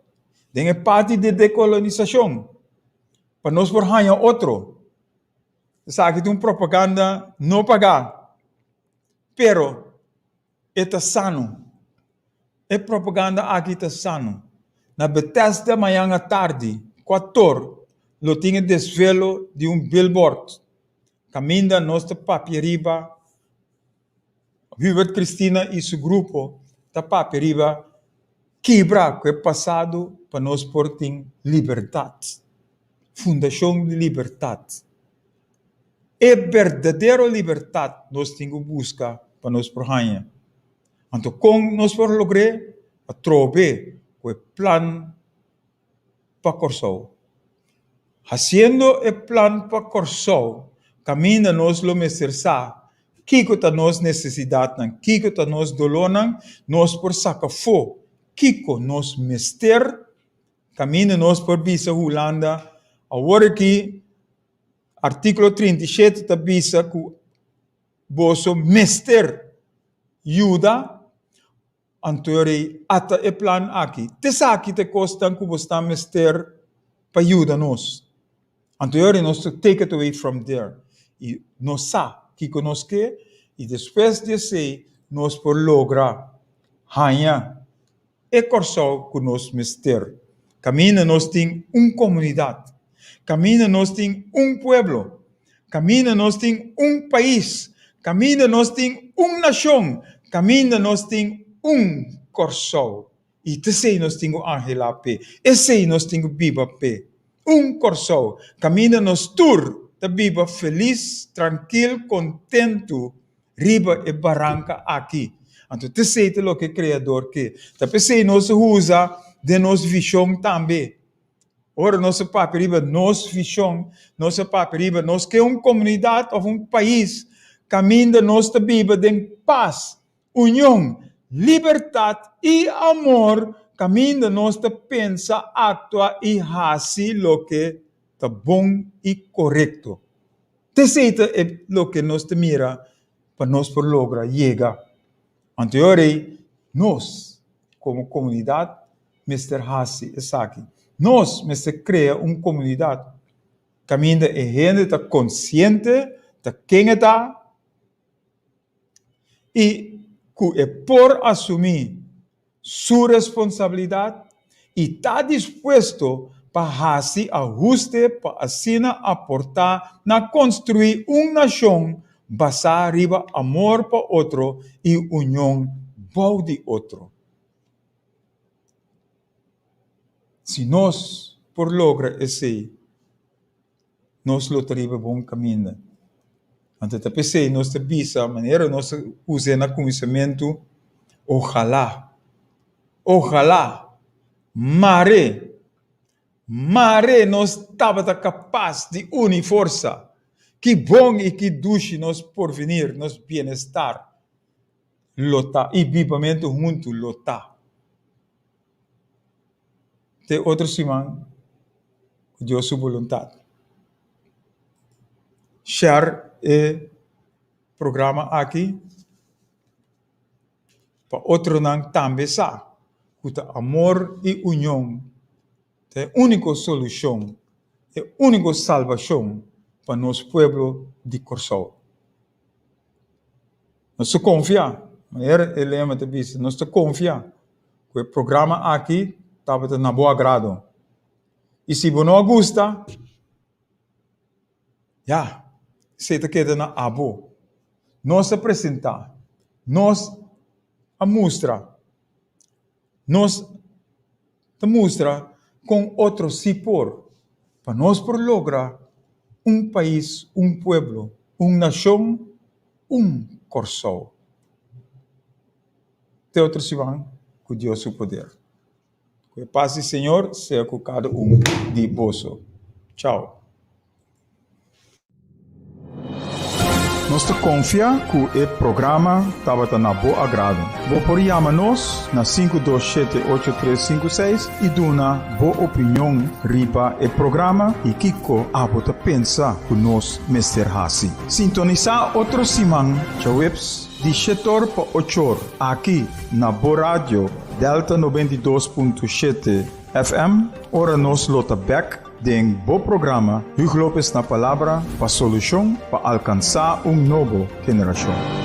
den e parti di dekolonisashon, pa nos por haña otro, esaki ta un propaganda no pagá, pero e ta sano. E propaganda aki ta sano. Na Bethesda mañan atardi, kuator, lo tin e desvelo di un billboard kaminda nos ta papia riba Hubert Cristina i su grupo ta papia riba kibra ku e pasado pa nos por tin libertat, fundashon di libertat. E berdadero libertat nos tin ku buska pa nos por haña. Anto kon nos por logr'é? Atrobe ku e plan pa Kòrsou. Hasiendo e plan pa Kòrsou kaminda nos lo mester sa kiko ta nos nesesidatnan, kiko ta nos dolónan, nos por saka afó kiko nos mester, kaminda nos por bisa Hulanda awor aki artíkulo 37 ta bisa ku boso mester yuda. Anto rei ata e plan aki. T'esaki ta e kosnan ku bo sta mester pa yuda nos. Anto rei nos ta take it away from there. I nos sa kiko nos ke i despues di esei nos por logra haña e Kòrsou ku nos mester. Kaminda nos tin un komunidat. Kaminda nos tin un pueblo. Kaminda nos tin un pais, kaminda nos tin un nashon, kaminda nos tin un Kòrsou. I t'esei nos tin ku anhelá p'e, esei nos tin ku biba p'e. Un Kòrsou, kaminda nos tur ta biba felis, trankil, kontentu riba e baranka aki. Anto t'esei ta loke Kreador ke. Ta p'esei nos a usa den nos vishon tambe. Ora nos a papia riba nos vishon, nos a papia riba nos ke un komunidat òf un pais kaminda nos ta biba den pas, union, libertat i amor, kaminda nos ta pensa, aktua i hasi loke ta bon i korekto. T'esei ta e loke nos ta mira pa nos por logra yega. Anto e ora ei nos komo komunidat mester hasi esaki. Nos mester krea un komunidat kaminda e hende ta konsiente ta ken e ta i ku e por asumí su responsabilidat i ta dispuesto pa hasi ahuste pa asina aportá na konstruí un nashon basá riba amor pa otro i union bou di otro. Si nos por logra esei, nos lo ta riba bon kaminda. Anto ta p'esei nos ta bisa manera nos a us'é na kuminsamentu, Ojalá, ojalá, mare, mare nos tabata kapas di uni forsa! Ki bon i ki dushi nos porvenir, nos bienestar lo ta i bibamentu huntu lo ta. Te otro siman ku Dios su boluntat. Share e programa aki pa otronan tambe sa ku ta amor i union ta e úniko solushon, e úniko salbashon pa nos pueblo di Kòrsou. Nos ta konfia, manera e lema ta bisa, nos ta konfia ku e programa aki tabata na bo agrado. I si bo no a gusta, ya, esei ta keda na abo. Nos a presentá, nos a mustra, nos ta mustra kon otro si por, pa nos por logra un pais, un pueblo, un nashon, un Kòrsou. Te otro siman ku Dios su poder. Ku e pas di Señor sea ku kada un di boso. Chao. Nos ta konfia ku e programa tabata na bo agrado. Bo por yama nos na 527 8356 i duna bo opinion riba e programa i kiko abo ta pensa ku nos mester hasi. Sintonisá otro siman djaweps di shetor pa ochor aki na bo radio Delta 92.7 FM ora nos lo ta bek den bo programa Huug Lopez na Palabra pa solushon pa alkansá un nobo generashon.